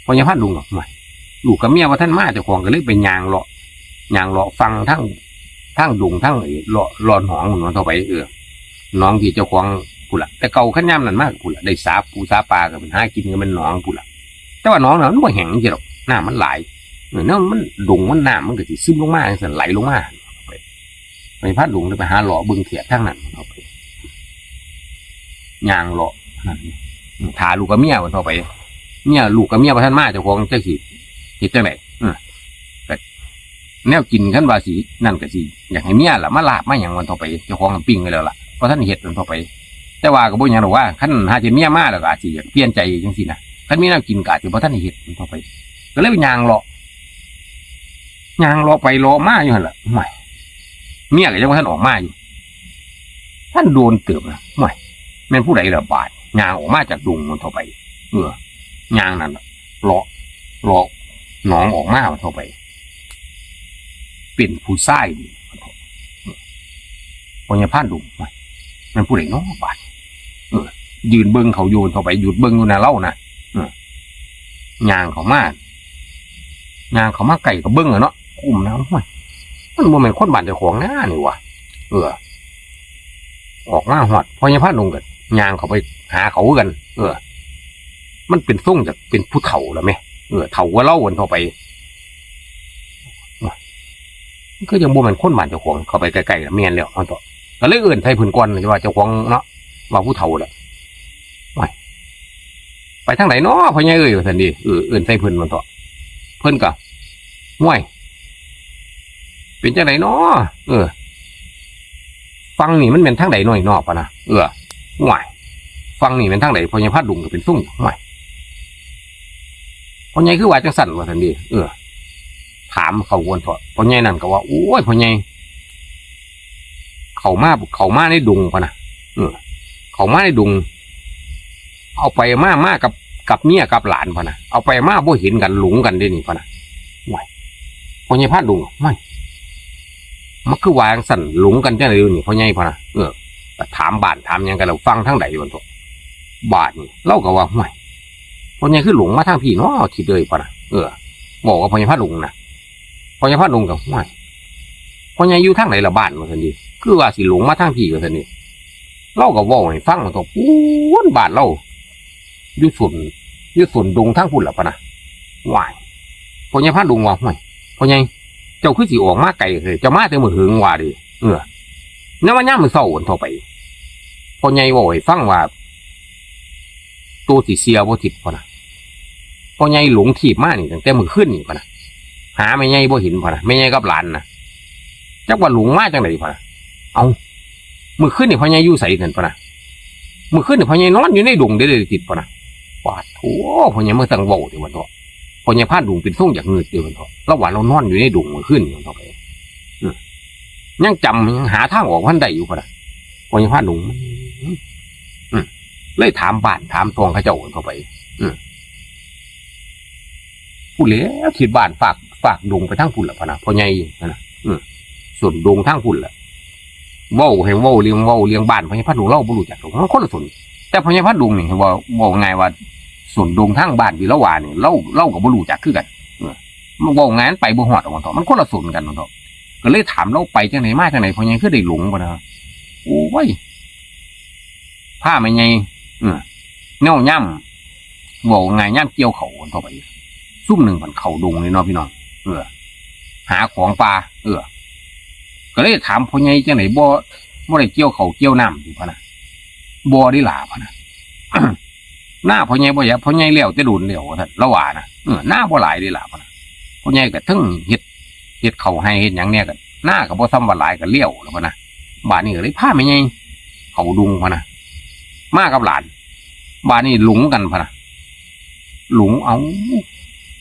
พ่อใหญ่พาดงก็ ห่วย ลูกกับเมียบ่ทันมา เจ้าของก็เลยไปย่างเลาะ ย่างเลาะฝั่งทาง ทางดง ทางไอ้เลาะ เลาะหนองพุ้นเนาะเถาะไป เออ หนองที่เจ้าของพุ้นล่ะ แต่เก่าคันยามนั้นมาพุ้นล่ะ ได้สาปูสาปลาก็เป็นหากินก็แม่นหนองพุ้นล่ะ แต่ว่าหนองน่ะมันบ่แห้งจังซี่ดอก น้ำมันหลาย เออ น้ำมันดงมัน น้ำมันก็สิซึมลงมาจังซั่น ไหลลงมา ไป ไปพาดงเลย ไปหาเลาะเบิ่งแถบทางนั้นเถาะไป ย่างเลาะนั่น ถ้าลูกกับเมียมันเถาะไป เมีย ลูกกับเมียบ่ทันมา เจ้าของจักสิเฮ็ดจั่งใด เออ ก็แนวกินคันว่าสินั่นก็สิอยากให้เมียล่ะมาลาบมาหยังมันเถาะไป เจ้าของปิ้งไว้แล้วล่ะ บ่ทันเฮ็ดมันเถาะไป แต่ว่าก็บ่หยังดอกว่า คันหาเทียเมียมาแล้วก็อาจสิอยากเปลี่ยนใจจังซี่นะ คันมีแนวกินก็อาจสิบ่ทันได้เฮ็ดมันเถาะไป ก็เลยไปย่างเลาะ ย่างเลาะไปเลาะมาอยู่หั่นล่ะ ห่วย เมียก็ยังบ่ทันออกมาอยู่ ทันโดนเติบนะ ห่วย แม่นผู้ใดล่ะบาด ย่างออกมาจากดงมันเถาะไป เออ ย่างนั่นล่ะ เลาะ เลาะหนองออกมามันเถาะไป เป็นผู้ชายนี่มันเถาะ พ่อใหญ่พาดง ห่วย แม่นผู้ใดน้อบาด เออ ยืนเบิ่งเขาอยู่มันเถาะไป หยุดเบิ่งอยู่หน้าเลานะ เออ ย่างเข้ามา ย่างเข้ามาใกล้ก็เบิ่งอะเนาะ คุ้มนะ ห่วย มันบ่แม่นคนบ้านเจ้าของนะนี่หว่า เออ ออกมาฮอด พ่อใหญ่พาดงก็ย่างเข้าไปหาเขาคือกัน เออ มันเป็นทรงจากเป็นผู้เฒ่าแล้วแหม เออ เฒ่ากว่าลาวมันเถาะไป มันก็ยังบ่แม่นคนบ้านเจ้าของ เข้าไปใกล้ๆแล้วแม่นแล้ว มันเถาะ ก็เลยเอิ้นใส่เพิ่นก่อนว่าเจ้าของเนาะ ว่าผู้เฒ่าแหละ "โอ้ย ไปทางใดน้อ พ่อใหญ่เอ้ย" ว่าซั่นเด้ เออ เอิ้นใส่เพิ่นมันเถาะ เพิ่นก็ "โอ้ย เป็นจั่งใดน้อ เออ ฝั่งนี่มันแม่นทางใดน้อน้อ" พะนะ เออ "โอ้ย ฝั่งนี่แม่นทางใด" พ่อใหญ่พาดงก็เป็นทรง "โอ้ย พ่อใหญ่คือว่าจั่งซั่น" ว่าซั่นเด้ เออ ถามเขาก่อนเถาะ พ่อใหญ่นั่นก็ว่า "โอ้ย พ่อใหญ่ เข้ามา เข้ามาในดง" พะนะ เออ "เข้ามาในดง เอาไปมา มากับ กับเมียกับหลาน" พะนะ "เอาไปมาบ่เห็นกัน หลงกันเด้นี่" พะนะ "โอ้ย พ่อใหญ่พาดง โอ้ย มันคือว่าจั่งซั่น หลงกันจั่งใด๋นี่พ่อใหญ่" พะนะ เออ ก็ถามบ้านถามหยังกันแล้ว ฟังทางใด๋ ว่าซั่นเถาะ บาดนี้ลาวก็ว่า "โอ้ย พ่อใหญ่คือหลงมาทางพี้น้อ คิดเลย" พะนะ เออ เว้ากับพ่อใหญ่พาดงนะ พ่อใหญ่พาดงก็ "โอ้ย พ่อใหญ่อยู่ทางใด๋ล่ะบ้าน" ว่าซั่นเด้ "คือว่าสิหลงมาทางพี้" ว่าซั่นเด้ ลาวก็เว้าให้ฟังว่า "พุ้นบ้านลาว อยู่ส้น อยู่ส้นดงทางพุ้นล่ะ" พะนะ "ว้าย" พ่อใหญ่พาดงว่า "โอ้ย พ่อใหญ่ เจ้าคือสิออกมาไกลแท้ เจ้ามาแต่มื้อเหิง" ว่าเด้ เออ แนวว่ายามมื้อเช้า ว่าซั่นเถาะไป พ่อใหญ่เว้าให้ฟังว่า "โตสิเชื่อบ่ทิด" พะนะ "พ่อใหญ่หลงทีบมานี่ตั้งแต่มื้อคืนนี่" พะนะ "หาแม่ใหญ่บ่เห็น" พะนะ "แม่ใหญ่กับหลานนะ จักว่าหลงมาจั่งใด๋" พะนะ "เอ้า มื้อคืนนี่พ่อใหญ่อยู่ไส" นั่น พะนะ "มื้อคืนนี่พ่อใหญ่นอนอยู่ในดงเด้ เด้ทิด" พะนะ "ปาดโธ่ พ่อใหญ่มาสั่งเว้าเด้" ว่าซั่นเถาะ พ่อใหญ่พาดงเป็นทรงอยากงืดเด้ ว่าซั่นเถาะ ลาวว่าลาวนอนอยู่ในดงมื้อคืนนี่ ว่าซั่นเถาะ อืม ยังจำ ยังหาทางออกบ่ทันได้อยู่ พะนะ พ่อใหญ่พาดง อืม เลยถามบ้านถามช่องเขาเจ้าเข้าไป อืม พู้นแหล้ว ทิศบ้านฟาก ฟากดงไปทางพุ้นล่ะ พะนะ พ่อใหญ่ พะนะ อืม ส้นดงทางพุ้นล่ะ เว้าให้เว้าเรื่อง เว้าเรื่องบ้านพ่อใหญ่พาดงลาวบ่ฮู้จักดอก มันคนละส้น แต่พ่อใหญ่พาดงนี่ เว้า เว้าง่ายว่า ส้นดงทางบ้านที่ลาวว่านี่ ลาว ลาวก็บ่ฮู้จักคือกัน เออ มันเว้าง่าย มันไปบ่ฮอดดอก มันคนละส้นกัน ก็เลยถามลาว "ไปจั่งใด๋มาจั่งใด๋ พ่อใหญ่คือได้หลง" พะนะ "โอ้ย พาแม่ใหญ่ เออ แนวยาม เว้าง่ายยามเกี่ยวเข้าเท่าไป ซุมหนึ่งพันเข้าดงเลยเนาะพี่น้อง เออ หาของป่า เออ ก็เลยถามพ่อใหญ่จั่งใด๋บ่ บ่ได้เกี่ยวเข้าเกี่ยวน้ำติพะนะ บ่เด้ล่ะพะนะ นาพ่อใหญ่บ่อยาก พ่อใหญ่แล้วแต่โดนแล้วว่าซั่น ลาวว่านะ เออ นาบ่หลายเด้ล่ะพะนะ พ่อใหญ่ก็เทิงเฮ็ด เฮ็ดเข้าไฮ่เฮ็ดหยังแหน่ก็ นาก็บ่ส่ำว่าหลายก็แล้วล่ะพะนะ บาดนี้ก็เลยพาแม่ใหญ่เข้าดงพะนะ มากับหลาน บาดนี้หลงกันพะนะ หลง เอ้า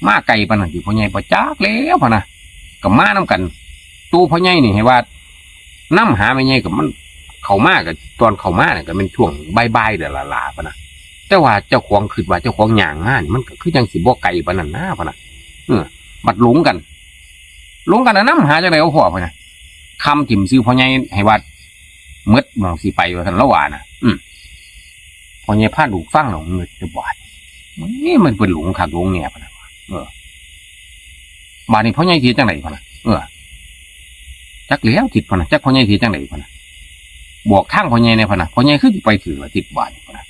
มาไกลปานนั้นติพ่อใหญ่ บ่จักแล้วพะนะ ก็มานำกัน โตพ่อใหญ่นี่ให้ว่านำหาแม่ใหญ่ก็มัน เข้ามาก็ ตอนเข้ามาน่ะก็แม่นช่วงบ่ายๆเด้อล่ะๆพะนะ แต่ว่าเจ้าของคิดว่าเจ้าของย่างมานี่มันก็คือจั่งสิบ่ไกลปานนั้นนะพะนะ เออ บัดหลงกัน หลงกันน่ะนำหาจั่งใด๋บ่พ้อพะนะ คำถิ่มซื่อพ่อใหญ่ให้ว่าหมดหม่องสิไปว่าซั่น ลาวว่านะ อืม พ่อใหญ่พาลูกฟังแล้วงึดอยู่บาด นี่มันเป็นหลงคักหลงแน่พะนะ เออ บาดนี้พ่อใหญ่สิเฮ็ดจั่งใด๋พะนะ เออ จักแล้วทิศพะนะ จักพ่อใหญ่สิเฮ็ดจั่งใด๋พะนะ บอกทางพ่อใหญ่แหน่พะนะ พ่อใหญ่คือสิไปถืกละทิศบาดนี้พะนะ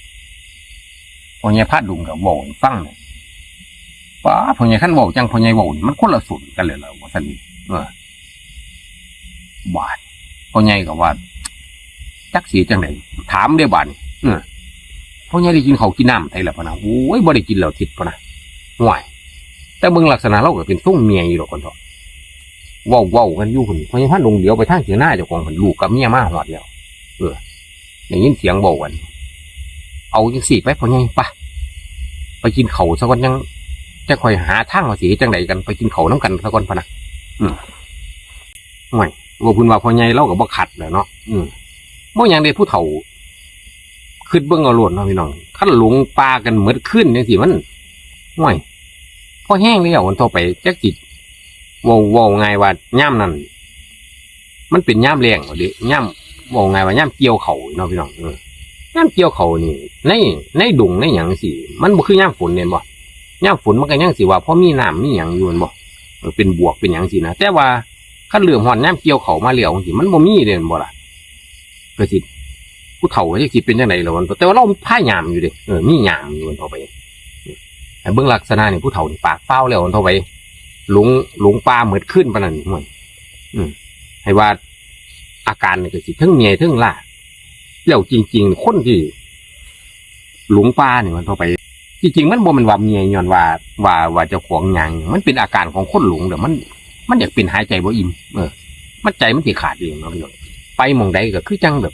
พ่อใหญ่พาดลุงก็เว้าให้ฟังเนี่ย ป๊าด พ่อใหญ่คันเว้าจั่งพ่อใหญ่เว้านี่มันคนละส้นกันเลยล่ะว่าซั่นนี่ เออ บาด พ่อใหญ่ก็ว่า จักสิจั่งใด๋ ถามเด้บาดนี้ เออ พ่อใหญ่ได้กินข้าวกินน้ำไสล่ะพะนะ โอ้ย บ่ได้กินแล้วทิศพะนะ ห่วย แต่เบิ่งลักษณะลาวก็เป็นทรงเมื่อยอยู่ดอกก่อนเถาะ เว้าๆกันอยู่พุ้น พ่อใหญ่พาดลุงเหลียวไปทางเถียงนาเจ้าของพุ้น ลูกกับเมียมาฮอดแล้ว เออ ได้ยินเสียงเว้ากัน เอาจั่งซี้ไปพ่อใหญ่ ไป ไปกินข้าวซะก่อน จั่ง จั่งค่อยหาทางว่าสิเฮ็ดจั่งใด๋กัน ไปกินข้าวนำกันซะก่อนพะนะ อืม ห่วย ว่าพุ้นว่าพ่อใหญ่ลาวก็บ่ขัดแหล้วเนาะ อืม บ่หยังเด้ผู้เฒ่า คิดเบิ่งเอาโลดเนาะพี่น้อง คันหลงป่ากันหมดคืนจั่งซี้มัน ห่วย พอแฮงแล้วอันต่อไป จักสิ เว้า เว้าง่ายว่ายามนั้น มันเป็นยามแล้งเอาเด้ ยาม เว้าง่ายว่ายามเกี่ยวข้าวเนาะพี่น้อง เออ ยามเกี่ยวข้าวนี่ ใน ในดงในหยังจั่งซี้ มันบ่คือยามฝนแม่นบ่ ยามฝนมันก็ยังสิว่าพอมีน้ำมีหยังอยู่แม่นบ่ เออ เป็นบวกเป็นหยังซี้นะ แต่ว่าคันเริ่มฮอดยามเกี่ยวข้าวมาแล้วจั่งซี้ มันบ่มีเด้แม่นบ่ล่ะ ก็สิ ผู้เฒ่าก็สิเป็นจั่งใด๋ล่ะวะ แต่ว่าลาวพายามอยู่เด้ เออ มียามอยู่เพิ่นเฒ่าไป ให้เบิ่งลักษณะนี่ผู้เฒ่านี่ปากฟาวแล้วเพิ่นเฒ่าไป หลง หลงป่าหมดคืนปานนั้นนี่ ห่วย อืม ให้ว่าอาการนี่ก็สิเทิงเมื่อยเทิงล้า แล้วจริงๆ คนที่หลงป่านี่เพิ่นเฒ่าไป ที่จริงมันบ่แม่นว่าเมื่อยย้อนว่า ว่า ว่าเจ้าของย่าง มันเป็นอาการของคนหลงเด้อ มัน มันอยากเป็นหายใจบ่อิ่ม เออ มันใจมันสิขาดเองเนาะพี่น้อง ไปหม่องใดก็คือจั่งแบบ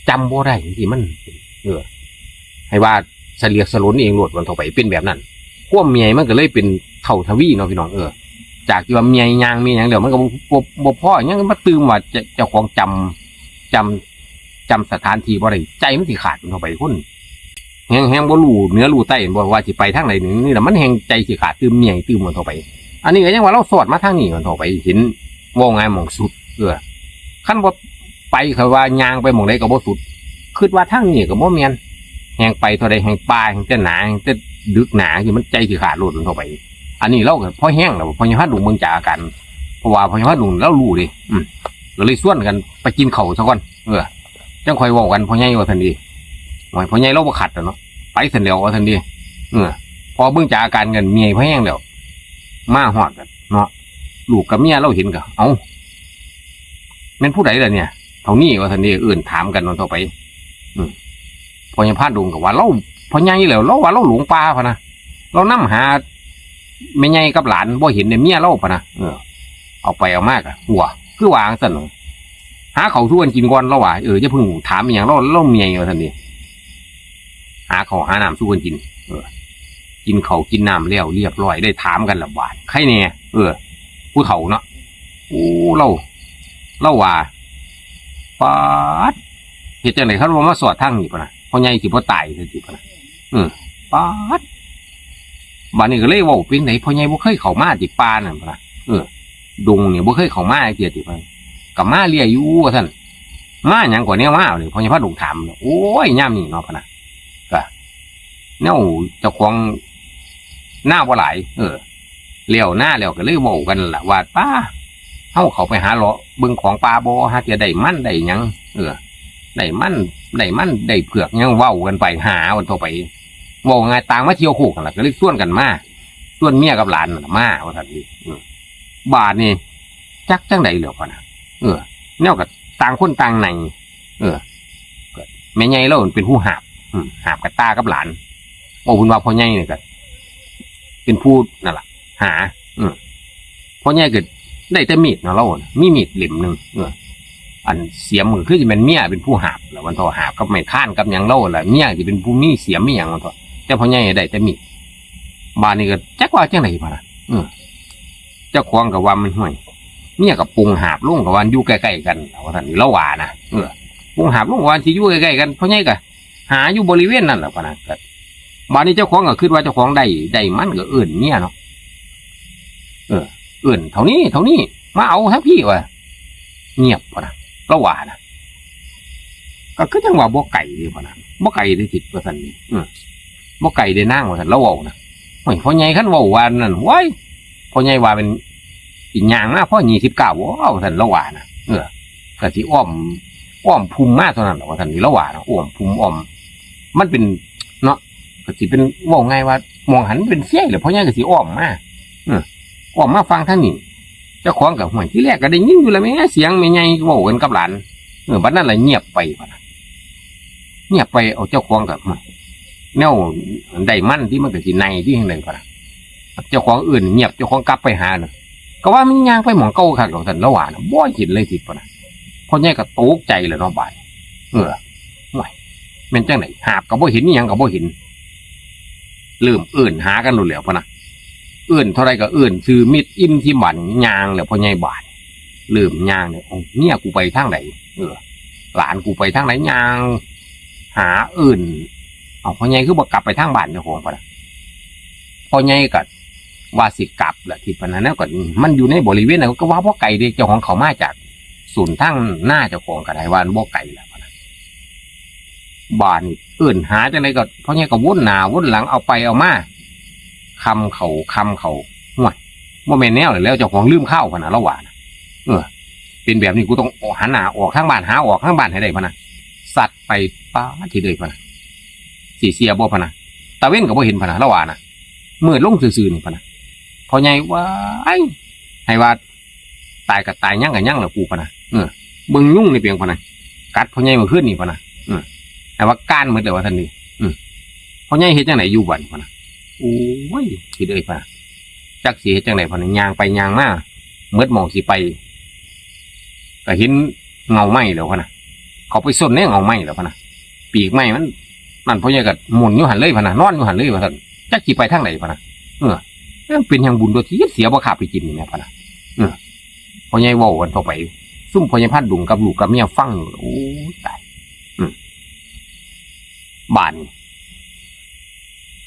จำบ่ได้จั่งซี้มัน เออ ให้ว่าสะเลียกสะหลนเองโลดวันต่อไปเป็นแบบนั้น ความเมื่อยมันก็เลยเป็นเท่าทวีเนาะพี่น้อง เออ จากที่ว่าเมื่อยย่างเมื่อยหยังแล้วมันก็บ่ บ่ บ่พอ ยังมาตื่มว่าจะ เจ้าของจำ จำ จำสถานที่บ่ได้ ใจมันสิขาดวันต่อไปคน แฮง แฮงบ่รู้เหนือรู้ใต้ บ่ว่าสิไปทางใดนี่ นี่ล่ะมันแฮงใจสิขาด ตื่มเมื่อย ตื่มวันต่อไป อันนี้ก็ยังว่าลาวสอดมาทางนี้วันต่อไป เห็น เว้าง่ายหม่องสุด เออ คันบ่ไป เขาว่าย่างไปหม่องใดก็บ่สุด คิดว่าทางนี้ก็บ่แม่น แฮงไปเท่าใดแฮงป่า แฮงแต่หนา แฮงแต่ดึกหนา ที่มันใจสิขาดโลดวันต่อไป อันนี้ลาวก็พอแฮงแล้ว พ่อใหญ่พาดลุงเบิ่งจากอาการ เพราะว่าพ่อใหญ่พาดลุงลาวรู้เด้ อืม ก็เลยชวนกันไปกินข้าวซะก่อน เออ จั่งค่อยเว้ากันพ่อใหญ่ว่าซั่นเด้ โอ้ย พ่อใหญ่ลาวบ่ขัดดอกเนาะ ไปซั่นแหล้วว่าซั่นเด้ เออ พอเบิ่งจากอาการกันเมื่อยพอแฮงแล้ว มาฮอดกันเนาะ ลูกกับเมียลาวเห็นก็ เอ้า แม่นผู้ใดล่ะเนี่ย เฒ่านี้ว่าซั่นเด้ เอิ้นถามกันวันต่อไป อืม พ่อใหญ่พาดลุงก็ว่าลาว พ่อใหญ่แล้ว ลาวว่าลาวหลงป่าพะนะ ลาวนำหาแม่ใหญ่กับหลาน บ่เห็นเด้เมียลาวพะนะ เออ เอาไปเอามาก็ หัว คือว่าจั่งซั่น หาข้าวสู่กันกินก่อนลาวว่า เออ อย่าเพิ่งถามอิหยัง ลาว ลาวเมื่อยว่าซั่นเด้ หาข้าวหาน้ำสู่กันกิน เออ กินข้าวกินน้ำแล้วเรียบร้อย ได้ถามกันละบาด ใครแน่ เออ ผู้เฒ่าเนาะ โอ้ ลาว ลาวว่า ป๊าด เฮ็ดจั่งใด๋คันว่ามาสอดทางนี้พะนะ พ่อใหญ่สิบ่ตายซั่นติพะนะ เออ ป๊าด บาดนี้ก็เลยเว้า เป็นได๋พ่อใหญ่บ่เคยเข้ามาติป่านั่นพะนะ เออ ดงนี่บ่เคยเข้ามาจักเทื่อติพะนะ ก็มาเรื่อยอยู่ว่าซั่น มาหยังก่อแนวมานี่ พ่อใหญ่พาดลุงถาม โอ้ย ยามนี้เนาะพะนะ ก็แนวเจ้าของนาบ่หลาย เออ แล้วนาแล้วก็เลยเว้ากันล่ะว่า ป้า เฮาเข้าไปหาเลาะเบิ่งของป่าบ่ หาเทื่อได้มันได้หยัง เออ ได้มัน ได้มัน ได้เผือกหยังเว้ากันไป หากันต่อไป เว้าง่ายต่างมาเที่ยวโคกนั่นล่ะ ก็เลยชวนกันมา ชวนเมียกับหลานนั่นล่ะมา ว่าซั่นนี่ เออ บาดนี่ จักจั่งใด๋แล้วพะนะ เออ แนวก็ต่างคนต่างใน เออ ก็แม่ใหญ่ลาวเป็นผู้หาบ อืม หาบกะต่ากับหลาน เว้าเพิ่นว่าพ่อใหญ่นี่ก็ เป็นผู้นั่นล่ะ หา อืม พ่อใหญ่ก็ได้แต่มีดเนาะ ลาวน่ะ มีมีดเล่มหนึ่ง เออ อันเสียมก็คือสิแม่นเมียเป็นผู้หาบล่ะ ว่าซั่นเถาะ หาบกับไม้คานกับหยังลาวล่ะ เมียสิเป็นผู้มีเสียมมีหยัง ว่าซั่นเถาะ แต่พ่อใหญ่ได้แต่มีด บาดนี้ก็จักว่าจั่งใด๋พะนะ เออ เจ้าของก็ว่ามัน ห้วย เมียก็ปงหาบลง ก็ว่าอยู่ใกล้ๆกัน ว่าซั่น ลาวว่านะ เออ ปงหาบลง ว่าสิอยู่ใกล้ๆกัน พ่อใหญ่ก็หาอยู่บริเวณนั้นล่ะพะนะ ก็ บาดนี้เจ้าของก็คิดว่าเจ้าของได้ ได้มันก็เอิ้นเมียเนาะ เออ เอิ้น "เท่านี้ เท่านี้ มาเอาทางพี้" ว่า เงียบพะนะ ลาวว่านะ ก็คือจั่งว่าบ่ไกลเด้พะนะ บ่ไกลเด้ทิด ว่าซั่นนี่ เออ บ่ไกลเด้นาง ว่าซั่น ลาวเว้านะ โอ้ย พ่อใหญ่คันเว้าว่านั่น โอ้ย พ่อใหญ่ว่าเป็นสิย่างมาพอยี่สิบเก้าบ่ ว่าซั่น ลาวว่านะ เออ ก็สิอ้อม อ้อมพุ่มมาเท่านั้นล่ะ ว่าซั่นนี่ ลาวว่านะ อ้อมพุ่มอ้อม มันเป็น เนาะ ก็สิเป็น เว้าง่ายว่าหม่องหั้นเป็นเซยแหละ พ่อใหญ่ก็สิอ้อมมา เออ อ้อมมาฟังทางนี้ เจ้าของก็ ห้วย ทีแรกก็ได้ยินอยู่แล้วแหม เสียงแม่ใหญ่เว้ากันกับหลาน เออ บัดนั้นล่ะเงียบไปพะนะ เงียบไป เอา เจ้าของก็ ห้วย แนวได้มันติ มันก็สิไน่ติจั่งใด๋พะนะ เจ้าของเอิ้นเงียบ เจ้าของกลับไปหาน่ะ ก็ว่ามันย่างไปหม่องเก่าคักดอก ซั่น ลาวว่านะ บ่เห็นเลยทิดพะนะ พ่อใหญ่ก็ตกใจแล้วเนาะบาดนี้ เออ โอ้ย แม่นจั่งใด๋ หาบก็บ่เห็น อิหยังก็บ่เห็น เริ่มเอิ้นหากันโลดแล้วพะนะ เอิ้นเท่าใด๋ก็เอิ้นชื่อมิตรอิ่มทิพย์ บาดนี้ย่างแล้วพ่อใหญ่บาด เริ่มย่างแล้ว "เอ้า เมียกูไปทางใด๋ เออ หลานกูไปทางใด๋" ย่างหาเอิ้น "เอ้า พ่อใหญ่คือบ่กลับไปทางบ้านเจ้าของ" พะนะ พ่อใหญ่ก็ว่าสิกลับล่ะ ทิดพะนะ แล้วก็มันอยู่ในบริเวณนั้น ก็ว่าบ่ไกลเด้ เจ้าของเข้ามาจากศูนย์ทางนาเจ้าของก็ได้ ว่ามันบ่ไกลล่ะพะนะ บาดนี้เอิ้นหาจั่งใด๋ก็ พ่อใหญ่ก็วนหน้าวนหลัง เอาไปเอามา ค่ำเข้า ค่ำเข้า โอ้ย บ่แม่นแนวแล้ว เจ้าของลืมคาวพะนะ ลาวว่านะ เออ เป็นแบบนี้กูต้องหันหน้าออกทางบ้าน หาออกทางบ้านให้ได้พะนะ ซัดไป ป๊าด ทิดเอ้ย พะนะ สิเสียบ่พะนะ ตาเว็นก็บ่เห็นพะนะ ลาวว่านะ มืดลงซื่อๆนี่พะนะ พ่อใหญ่ ว้าย ให้ว่าตายก็ตาย ยังก็ยังล่ะกูพะนะ เออ เบิ่งยุงนี่เปียงพะนะ กัดพ่อใหญ่เมื่อคืนนี่พะนะ เออ ให้ว่าก้านหมดแล้วว่าซั่นนี่ เออ พ่อใหญ่เฮ็ดจั่งใด๋อยู่บัดนี้พะนะ โอ้ย ทิดเอ้ย พะนะ จักสิเฮ็ดจั่งใด๋พะนะ ย่างไปย่างมา หมดหม่องสิไป ก็เห็นเงาไม้แล้วพะนะ เขาไปซ่อนในเงาไม้แล้วพะนะ ปีกไม้มัน นั่น พ่อใหญ่ก็หมุนอยู่หั่นเลยพะนะ นอนอยู่หั่นเลยว่าซั่น จักสิไปทางใด๋พะนะ เออ มันเป็นหยังบุญตัวที่เสียบ่ขาดไปกินนี่แหมพะนะ เออ พ่อใหญ่เว้ากันต่อไป ซุมพ่อใหญ่พรานดงกับลูกกับเมียฟังอยู่ โอ้ย ตาย อืม บาดนี้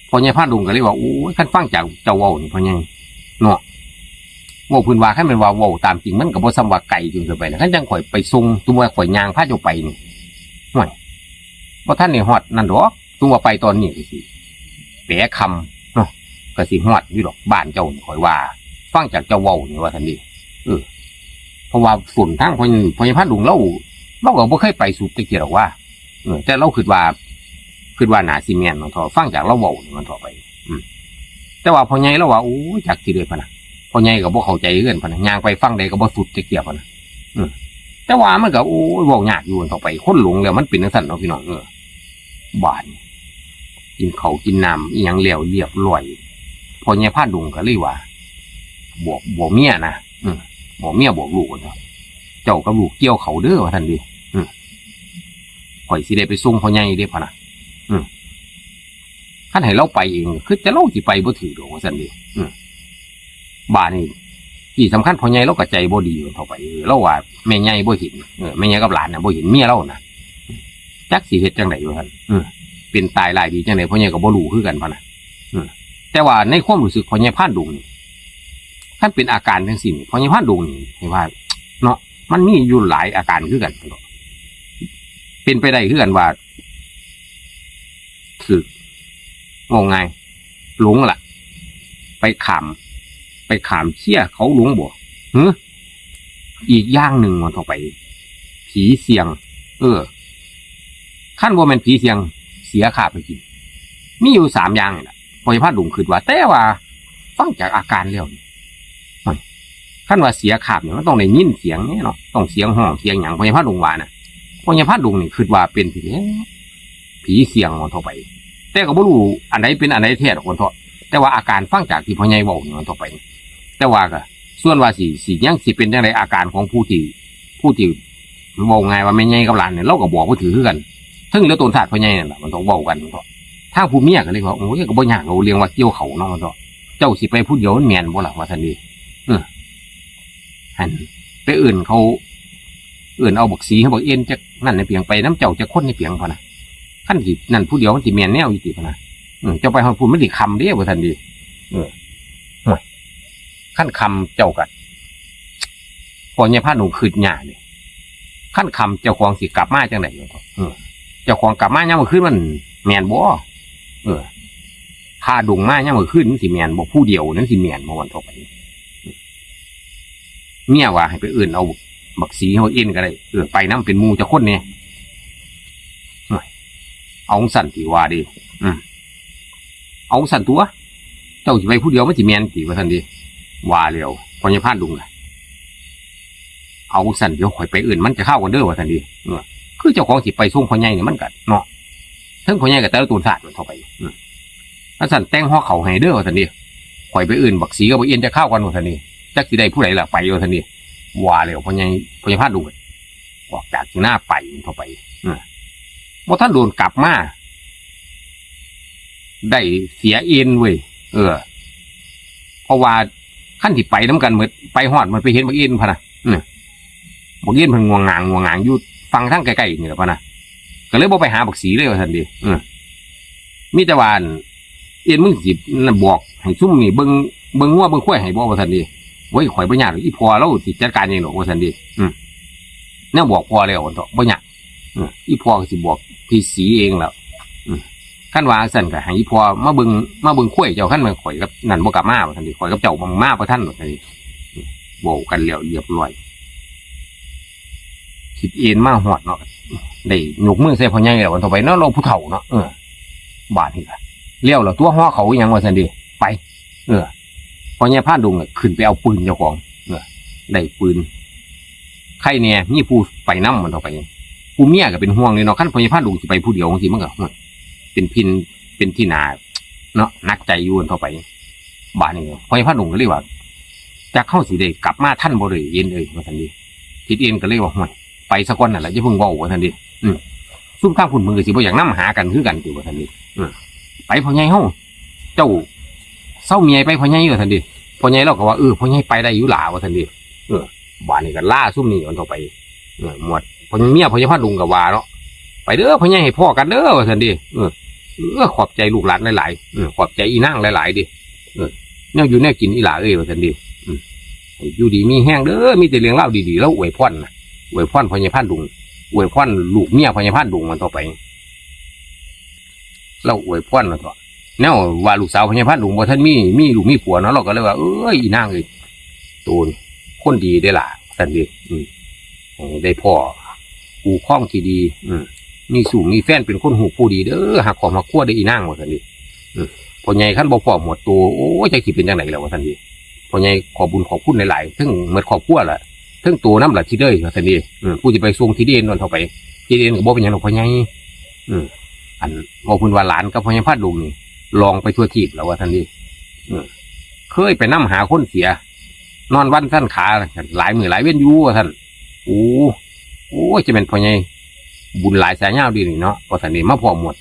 พ่อใหญ่พรานดงก็เลยว่า โอ้ย คันฟังจากเจ้าเว้านี่พ่อใหญ่ เนาะ เว้าพื้นว่า คันแม่นว่าเว้าตามจริง มันก็บ่ส่ำว่าไกลจนเกินไปนะ คันจั่งข้อยไปส่ง สมมุติว่าข้อยย่างพาเจ้าไปนี่ โอ้ย บ่ทันได้ฮอดนั่นดอก สมมุติว่าไปตอนนี้ก็สิ แปะค่ำเนาะ ก็สิฮอดอยู่ดอกบ้านเจ้านี่ ข้อยว่า ฟังจากเจ้าเว้านี่ว่าซั่นเด้ เออ เพราะว่าส้นทางพ่อ พ่อใหญ่พรานดงลาว ลาวก็บ่เคยไปสุดจักเทื่อดอกว่า เออ แต่ลาวคิดว่า คิดว่าน่าสิแม่นว่าซั่นเถาะ ฟังจากลาวเว้านี่ว่าซั่นเถาะไป อืม แต่ว่าพ่อใหญ่ลาวว่า โอ้ย จักสิเด้อพะนะ พ่อใหญ่ก็บ่เข้าใจคือกันพะนะ ย่างไปฟังใดก็บ่สุดจักเทื่อพะนะ อืม แต่ว่ามันก็ โอ้ย เว้ายากอยู่ว่าซั่นเถาะไป คนหลงแล้วมันเป็นจั่งซั้นเนาะพี่น้อง เออ บาดนี้ กินข้าวกินน้ำอิหยังแล้วเรียบร้อย พ่อใหญ่พรานดงก็เลยว่า บอก บอกเมียนะ อืม บอกเมียบอกลูกว่าซั่น เจ้ากับลูกเกี่ยวข้าวเด้อว่าซั่นเด้ อืม ข้อยสิได้ไปส่งพ่อใหญ่เด้พะนะ อืม คันให้ลาวไปเอง คือแต่ลาวสิไปบ่ถืกดอกว่าซั่นเด้ อืม บาดนี้ ที่สำคัญพ่อใหญ่ลาวก็ใจบ่ดีว่าซั่นเถาะไป เออ ลาวว่าแม่ใหญ่บ่เห็น เออ แม่ใหญ่กับหลานน่ะบ่เห็นเมียลาวนะ จักสิเฮ็ดจั่งใด๋ว่าซั่น เออ เป็นตายร้ายดีจั่งใด๋ พ่อใหญ่ก็บ่รู้คือกันพะนะ เออ แต่ว่าในความรู้สึกพ่อใหญ่พรานดงนี่ คันเป็นอาการจั่งซี้นี่ พ่อใหญ่พรานดงนี่ ให้ว่า เนาะ มันมีอยู่หลายอาการคือกัน เป็นไปได้คือกันว่า ถืก เว้าง่าย หลงล่ะ ไปข้าม ไปข้ามเคียเขาหลงบ่ หึ อีกอย่างหนึ่งว่าซั่นเถาะไป ผีเสี่ยง เออ คันบ่แม่นผีเสี่ยง เสียค่าไปกิน มีอยู่สามอย่างนี่แหละ พ่อใหญ่พานดุงคิดว่า แต่ว่าฟังจากอาการแล้วนี่ โอ้ย คันว่าเสียขาบนี่มันต้องได้ยินเสียงนี่เนาะ ต้องเสียงฮ้องเสียงหยัง พ่อใหญ่พานดุงว่าน่ะ พ่อใหญ่พานดุงนี่คิดว่าเป็นผี ผีเสียงมันเถาะไป แต่ก็บ่ฮู้อันใดเป็นอันใดแท้ดอกมันเถาะ แต่ว่าอาการฟังจากที่พ่อใหญ่เว้านี่มันเถาะไป แต่ว่าก็ส่วนว่าสิ สิยังสิเป็นจั่งใด อาการของผู้ที่ ผู้ที่เว้าง่ายว่าแม่ใหญ่กับหลานนี่ ลาวก็บอกบ่ถืกคือกัน เทิงเหลือตนธาตุพ่อใหญ่นั่นล่ะ มันต้องเว้ากันมันเถาะ ทางผู้เมียก็เลยว่า โอ้ย ก็บ่ยากดอก เรื่องว่าเกี่ยวข้าวเนาะมันเถาะ เจ้าสิไปผู้เดียวมันแม่นบ่ล่ะ ว่าซั่นเด้ เออ หั่น ไปเอิ้นเขา เอิ้นเอาบักสีกับบักเอ็นจักนั่นนี่เปียง ไปนำเจ้าจักคนนี่เปียงพะนะ คันสินั่นผู้เดียวมันสิแม่นแนวอยู่ติพะนะ เออ เจ้าไปฮอดพุ้นมันสิค่ำเด้ ว่าซั่นเด้ เออ โอ้ย คันค่ำเจ้าก็ พ่อใหญ่พานดุงคิดยากเด้ คันค่ำเจ้าของสิกลับมาจั่งใด เออ เจ้าของกลับมายามมื้อคืนมันแม่นบ่ เออ พาดุงมายามมื้อคืนมันสิแม่นบ่ ผู้เดียวนั่นสิแม่นบ่ วันต่อไป เมียว่าให้ไปเอิ้นเอาบักสีเฮาเอ็นก็ได้ เออ ไปนำเป็นหมู่จักคนแหน่ โอ้ย เอาจั่งซั้นติว่าเด้ อืม เอาจั่งซั้นตั๊ว เจ้าสิไปผู้เดียวมันสิแม่นติ ว่าซั่นเด้ ว่าแล้ว พ่อใหญ่พานดุงน่ะ เอาจั่งซั้น เดี๋ยวข้อยไปเอิ้นมันจักคราวก่อนเด้อ ว่าซั่นเด้ เออ คือเจ้าของสิไปส่งพ่อใหญ่นี่มันก็เนาะ เทิงพ่อใหญ่ก็แต่ละตนธาตุมันเถาะไป อืม คันซั้นแต่งห่อข้าวให้เด้อ ว่าซั่นเด้ ข้อยไปเอิ้นบักสีกับบักเอ็นจักคราวก่อน ว่าซั่นเด้ จักสิได้ผู้ใดล่ะไป ว่าซั่นเด้ ว่าแล้วพ่อใหญ่ พ่อใหญ่พานดุง ออกจากเถียงนาไปเถาะไป เออ บ่ทันโดนกลับมา ได้เสียเอ็นเว้ย เออ เพราะว่าคันสิไปนำกันหมด ไปฮอดมันไปเห็นบักเอ็นพะนะ อืม บักเอ็นเพิ่นง่วงหงางง่วงหงางอยู่ฝั่งทางใกล้ๆนี่แหละพะนะ ก็เลยบ่ไปหาบักสีเลย ว่าซั่นเด้ เออ มีแต่ว่า เอ็นมึงสิบอกให้ซุมนี่เบิ่ง เบิ่งงัวเบิ่งควายให้บ่ ว่าซั่นเด้ โอ้ย ข้อยบ่ยากดอก อีพ่อลาวสิจัดการเองดอก ว่าซั่นเด้ อืม แนวบอกพ่อแล้ว ว่าซั่นเถาะ บ่ยาก อืม อีพ่อก็สิบอกพี่สีเองแล้ว อืม คันว่าจั่งซั้นก็ให้อีพ่อมาเบิ่ง มาเบิ่งควายเจ้า คันแม่นข้อยกับนั่นบ่กลับมา ว่าซั่นเด้ ข้อยกับเจ้าบ่มาบ่ทัน ว่าซั่นเด้ อืม เว้ากันแล้วเรียบร้อย ทิดเอ็นมาฮอดเนาะ ได้ยกมือใส่พ่อใหญ่แล้ว วันต่อไปเนาะ ลาวผู้เฒ่าเนาะ เออ บาดนี้ก็แล้วล่ะตั๊ว ห่อข้าวอีหยัง ว่าซั่นเด้ ไป เออ พ่อใหญ่พานดุงน่ะขึ้นไปเอาปืนเจ้าของ เออ ได้ปืน ใครแหน่ มีผู้ไปนำมันเถาะไป ผู้เมียก็เป็นห่วงเลยเนาะ คันพ่อใหญ่พานดุงสิไปผู้เดียวจั่งซี้ มันก็ โอ้ย เป็นพิน เป็นที่น่า เนาะ หนักใจอยู่ วันต่อไป บาดนี้ พ่อใหญ่พานดุงก็เลยว่า จักเฮาสิได้กลับมาทันบ่เด้อเอ็นเอ้ย ว่าซั่นเด้ ทิดเอ็นก็เลยว่า โอ้ย ไปซะก่อนนั่นล่ะ อย่าเพิ่งเว้า ว่าซั่นเด้ อืม ซุมทางพุ้นเพิ่นก็สิบ่อยากนำหากันคือกันติ ว่าซั่นเด้ อืม ไปพ่อใหญ่เฮา เจ้าเซาเมียไปพ่อใหญ่ ว่าซั่นเด้ พ่อใหญ่ลาวก็ว่า เออ พ่อใหญ่ไปได้อยู่หล่า ว่าซั่นเด้ เออ บาดนี้ก็ลาซุมนี้ วันต่อไป เออ หมวด พ่อเมียพ่อใหญ่พานดุงก็ว่าเนาะ ไปเด้อพ่อใหญ่ ให้พ้อกันเด้อ ว่าซั่นเด้ เออ เออ ขอบใจลูกหลานหลายๆ เออ ขอบใจอีนางหลายๆเด้ เออ แนวอยู่แนวกินอีหล่าเอ้ย ว่าซั่นเด้ อืม ให้อยู่ดีมีแฮงเด้อ มีแต่เรื่องราวดีๆ ลาวอวยพรน่ะ อวยพรพ่อใหญ่พานดุง อวยพรลูกเมียพ่อใหญ่พานดุง วันต่อไป ลาวอวยพรว่าเถาะ แนวว่าลูกสาวพ่อใหญ่พานดุงบ่ทันมี มีลูกมีผัวเนาะ ลาวก็เลยว่า เอ้ย อีนางเอ้ย โตนี่คนดีเด้อล่ะ ซั่นเด้ อืม ให้ได้พ้อคู่ครองที่ดี อืม มีชู้มีแฟนเป็นคนฮู้ผู้ดีเด้อ ฮักครอบฮักครัวเด้ออีนาง ว่าซั่นเด้ อืม พ่อใหญ่คันบ่พ้อหมวดโต โอ้ย จักสิเป็นจั่งใดแล้ว ว่าซั่นเด้ พ่อใหญ่ขอบบุญขอบคุณหลายๆ เทิงหมดครอบครัวล่ะ เทิงโตนำล่ะ ทิดเอ้ย ว่าซั่นเด้ อืม ผู้สิไปส่งทิดเอ็นนั่นเถาะไป ทิดเอ็นก็บ่เป็นหยังดอกพ่อใหญ่ อืม อัน เว้าพื้นว่าหลานกับพ่อใหญ่พานดุงนี่ ล่องไปทั่วทีปแล้ว ว่าซั่นเด้ อืม เคยไปนำหาคนเสีย นอนวันสั่นขา หลายมื้อหลายเว็นอยู่ ว่าซั่น โอ้ โอ้ย จะแม่นพ่อใหญ่บุญหลายสายยาวเด้นี่เนาะ ว่าซั่นเด้ มาพ้อหมวด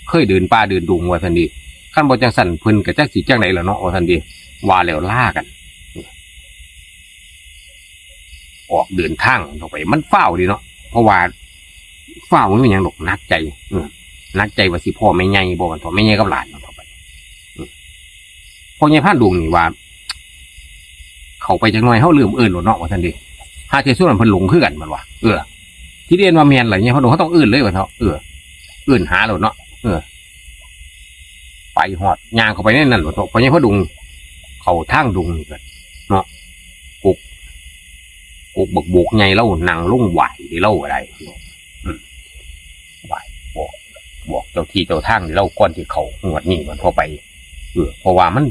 เคยเดินป่าเดินดง ว่าซั่นเด้ คันบ่จั่งซั้นเพิ่นก็จักสิจั่งใดล่ะเนาะ ว่าซั่นเด้ ว่าแล้วลากัน ออกเดินทางออกไป มันฟ้าวเด้เนาะ เพราะว่าฟ้าวมันมีหยังดอก หนักใจ เออ หนักใจว่าสิพ้อแม่ใหญ่บ่ ว่าเถาะ แม่ใหญ่กับหลาน ว่าเถาะ ไป เออ พ่อใหญ่พานดุงนี่ว่า เข้าไปจักหน่อยเฮาลืมเอิ้นโลดเนาะ ว่าซั่นเด้ ห่าเทื่อซุมนั้นเพิ่นหลงคือกัน มันว่า เออ ทิดเอ็นว่าแม่นล่ะ ใหญ่พานดุง เฮาต้องเอิ้นเลย ว่าเถาะ เออ เอิ้นหาโลดเนาะ เออ ไปฮอด ย่างเข้าไปในนั้นโลดเถาะ พ่อใหญ่พานดุง เข้าทางดงนี่ก็เนาะ กก กกบักโบกใหญ่ ลาวนั่งลงไหว้เด้ ลาวก็ได้ อืม ไหว้บอก บอกเจ้าที่เจ้าทางเล่าก่อนที่เขางวดนี้มันทั่วไป เออ เพราะว่ามัน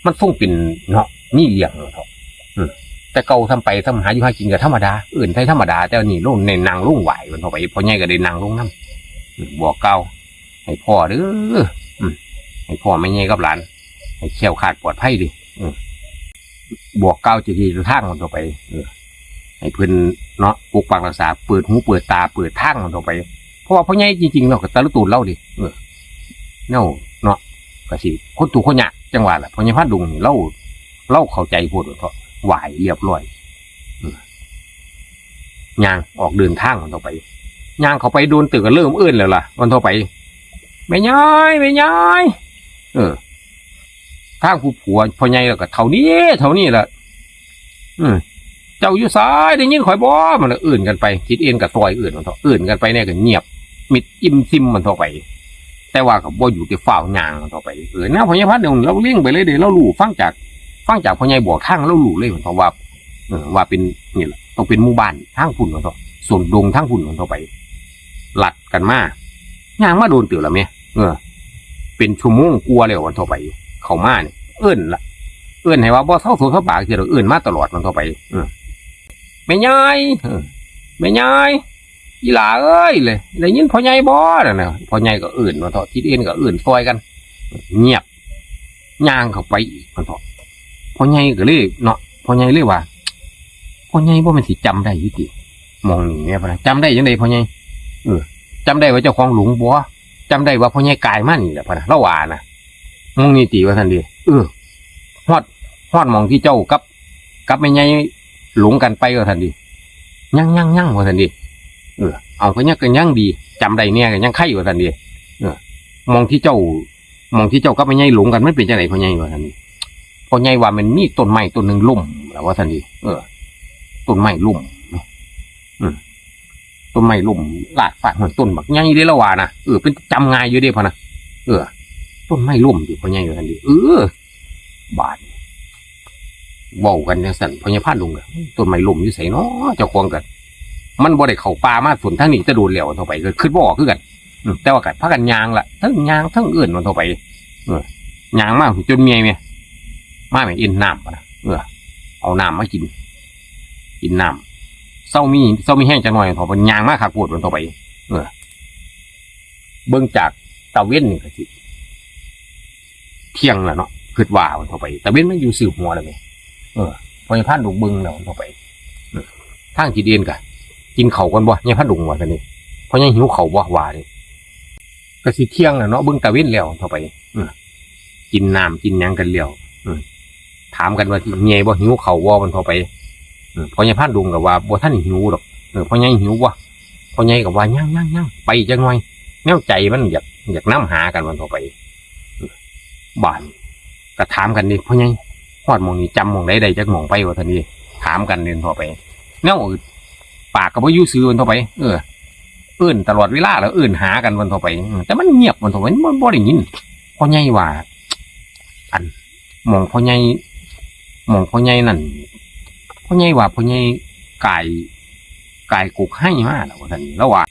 มันทรงเป็นเนาะ มีเรื่องเนาะ เออ แต่เก่าทำไปทำหาอยู่หากินก็ธรรมดา เอิ้นไทยธรรมดา แต่นี่ลงในนางลงไหวมันทั่วไป พ่อใหญ่ก็ได้นางลงนำ เออ บอกกล่าวให้พ่อเด้อ อืม ให้พ่อแม่ใหญ่กับหลาน ให้แคล้วคลาดปลอดภัยเด้อ เออ บอกกล่าวเจ้าที่เจ้าทางมันทั่วไป เออ ให้เพิ่นเนาะ ปกปักรักษา เปิดหูเปิดตา เปิดทางมันทั่วไป เพราะว่าพ่อใหญ่จริงๆเนาะ ก็ตะลุตูนเราเด้ เออ แนวเนาะ ก็สิ คนทุกข์คนยาก จังว่าล่ะ พ่อใหญ่พานดงนี่ เรา เราเข้าใจโพดเถาะ ไหว้เรียบร้อย เออ ย่างออกเดินทางมันทั่วไป ย่างเข้าไปโดนเติบก็เริ่มเอิ้นแล้วล่ะ มันทั่วไป แม่ยาย แม่ยาย เออ ทางผู้ผัวพ่อใหญ่แล้วก็เท่านี้ เท่านี้ล่ะ อืม เจ้าอยู่ไส ได้ยินข่อยบ่ มันละเอิ้นกันไป ทิดเอนก็ซอยเอิ้นมันเถาะ เอิ้นกันไปเนี่ยก็เงียบ มิดอิ่มซิมมันทั่วไป แต่ว่าก็บ่อยู่แต่ฟ้าวย่างมันทั่วไป เออ แนวพ่อใหญ่พานดง เราเล็งไปเลยเด้ เรารู้ ฟังจาก ฟังจากพ่อใหญ่บอกทาง เรารู้เลยมันเถาะว่า เออ ว่าเป็น นี่แหละ ต้องเป็นหมู่บ้านทางพุ้นมันเถาะ ส้นดงทางพุ้นมันทั่วไป ลัดกันมา ย่างมาโดนเติบแล้วแหม เออ เป็นชั่วโมงกว่าแล้วมันทั่วไป เข้ามานี่ เอิ้นละ เอิ้นให้ว่าบ่เซาโสเซาปากเทื่อดอก เอิ้นมาตลอดมันทั่วไป เออ แม่ยาย เออ แม่ยาย อีหล่าเอ้ย เลย ได้ยินพ่อใหญ่บ่ นั่นน่ะ พ่อใหญ่ก็เอิ้นมันเถาะ ทิดเอนก็เอิ้นซอยกัน เงียบ ย่างเข้าไปอีกมันเถาะ พ่อใหญ่ก็เลยเนาะ พ่อใหญ่เลยว่า พ่อใหญ่บ่แม่นสิจำได้อยู่ติ หม่องนี้แหมพะนะ จำได้จั่งใดพ่อใหญ่ เออ จำได้ว่าเจ้าของหลงบ่ จำได้ว่าพ่อใหญ่กายมานี่แหละพะนะ ลาวว่านะ หม่องนี้ติว่าซั่นเด้ เออ ฮอด ฮอดหม่องที่เจ้ากับ กับแม่ใหญ่หลงกันไปว่าซั่นเด้ ยัง ยัง ยัง ว่าซั่นเด้ เออ เอาก็ยัง ก็ยังดี จำได้แหน่ก็ยังไคว่าซั่นเด้ เออ หม่องที่เจ้า หม่องที่เจ้ากับแม่ใหญ่หลงกันมันเป็นจั่งใดพ่อใหญ่ว่าซั่นเด้ พ่อใหญ่ว่ามันมีต้นไม้ต้นหนึ่งล้มแล้วว่าซั่นเด้ เออ ต้นไม้ล้ม อืม ต้นไม้ล้ม ลากฟาดห้วยต้นบักใหญ่เด้ ลาวว่านะ เออ เป็นจำง่ายอยู่เด้พะนะ เออ ต้นไม้ล้มติพ่อใหญ่ว่าซั่นเด้ เออ บาดนี้ เว้ากันจั่งซั่น พ่อใหญ่พานดงก็ ต้นไม้ล้มอยู่ไสน้อ เจ้าของก็ มันบ่ได้เข้าป่ามาสวนทางนี้แต่โดนแล้ว ทั่วไปก็คิดบ่ออกคือกัน อืม แต่ว่าก็พากันย่างละ เทิงย่างเทิงเอิ้นมันทั่วไป เออ ย่างมาจนเมื่อยแหม มาแหม เอ็นน้ำพะนะ เออ เอาน้ำมากิน กินน้ำ เซามี เซามีแฮงจักหน่อย เถาะ เพิ่นย่างมาคักโพดมันทั่วไป เออ เบิ่งจากตะเว็นนี่ก็สิ เที่ยงแล้วเนาะ คิดว่ามันทั่วไป ตะเว็นมันอยู่ซื่อหัวแล้วแหม เออ พ่อใหญ่พานดงเบิ่งแล้วมันทั่วไป เออ ทางทิดเอนก็ กินข้าวก่อนบ่ ใหญ่พานดงว่าซั่นเด้ พ่อใหญ่หิวข้าวบ่ ว่าเด้ ก็สิเที่ยงแล้วเนาะ เบิ่งตะเว็นแล้วทั่วไป เออ กินน้ำกินหยังกันแล้ว เออ ถามกันว่าสิเมื่อยบ่ หิวข้าวบ่ มันทั่วไป เออ พ่อใหญ่พานดงก็ว่าบ่ทันหิวดอก เออ พ่อใหญ่หิวบ่ พ่อใหญ่ก็ว่ายัง ยัง ยัง ไปอีกจักหน่อย แนวใจมันอยาก อยากนำหากันมันทั่วไป เออ บาดนี้ก็ถามกันเด้ พ่อใหญ่ ฮอดหม่องนี้จำหม่องใดได้จักหม่องไป ว่าซั่นเด้ ถามกันเล่นทั่วไป แนวอึดปากก็บ่อยู่ซื่อมันทั่วไป เออ เอิ้นตลอดเวลาแล้ว เอิ้นหากันมันทั่วไป เออ แต่มันเงียบมันทั่วไป มันบ่ได้ยิน พ่อใหญ่ว่า อัน หม่องพ่อใหญ่ หม่องพ่อใหญ่นั่น พ่อใหญ่ว่าพ่อใหญ่กาย กายกกไฮมาแล้วว่าซั่น ลาวว่า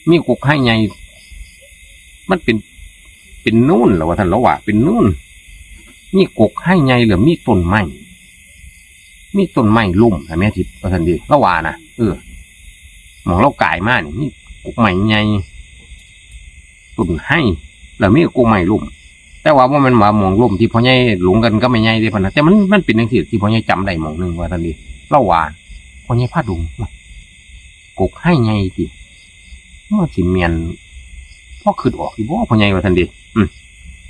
มีกกไฮใหญ่ มันเป็น เป็นนูนแล้วว่าซั่น ลาวว่า เป็นนูน มีกกไฮใหญ่แล้วมีต้นไม้ มีต้นไม้ล้มนะแม่ทิพย์ว่าซั่นเด้ ลาวว่านะ เออ หม่องลาวกายมานี่ มีกกไม้ใหญ่ ต้นไฮ แล้วมีกกไม้ล้ม แต่ว่าบ่แม่นว่าหม่องล้มที่พ่อใหญ่หลงกันกับแม่ใหญ่เด้พะนะ แต่มัน มันเป็นจั่งซี้ที่พ่อใหญ่จำได้หม่องหนึ่งว่าซั่นเด้ ลาวว่า พ่อใหญ่พานดง กกไฮใหญ่ติ มันสิแม่น พอคิดออกอยู่บ่พ่อใหญ่ว่าซั่นเด้ อืม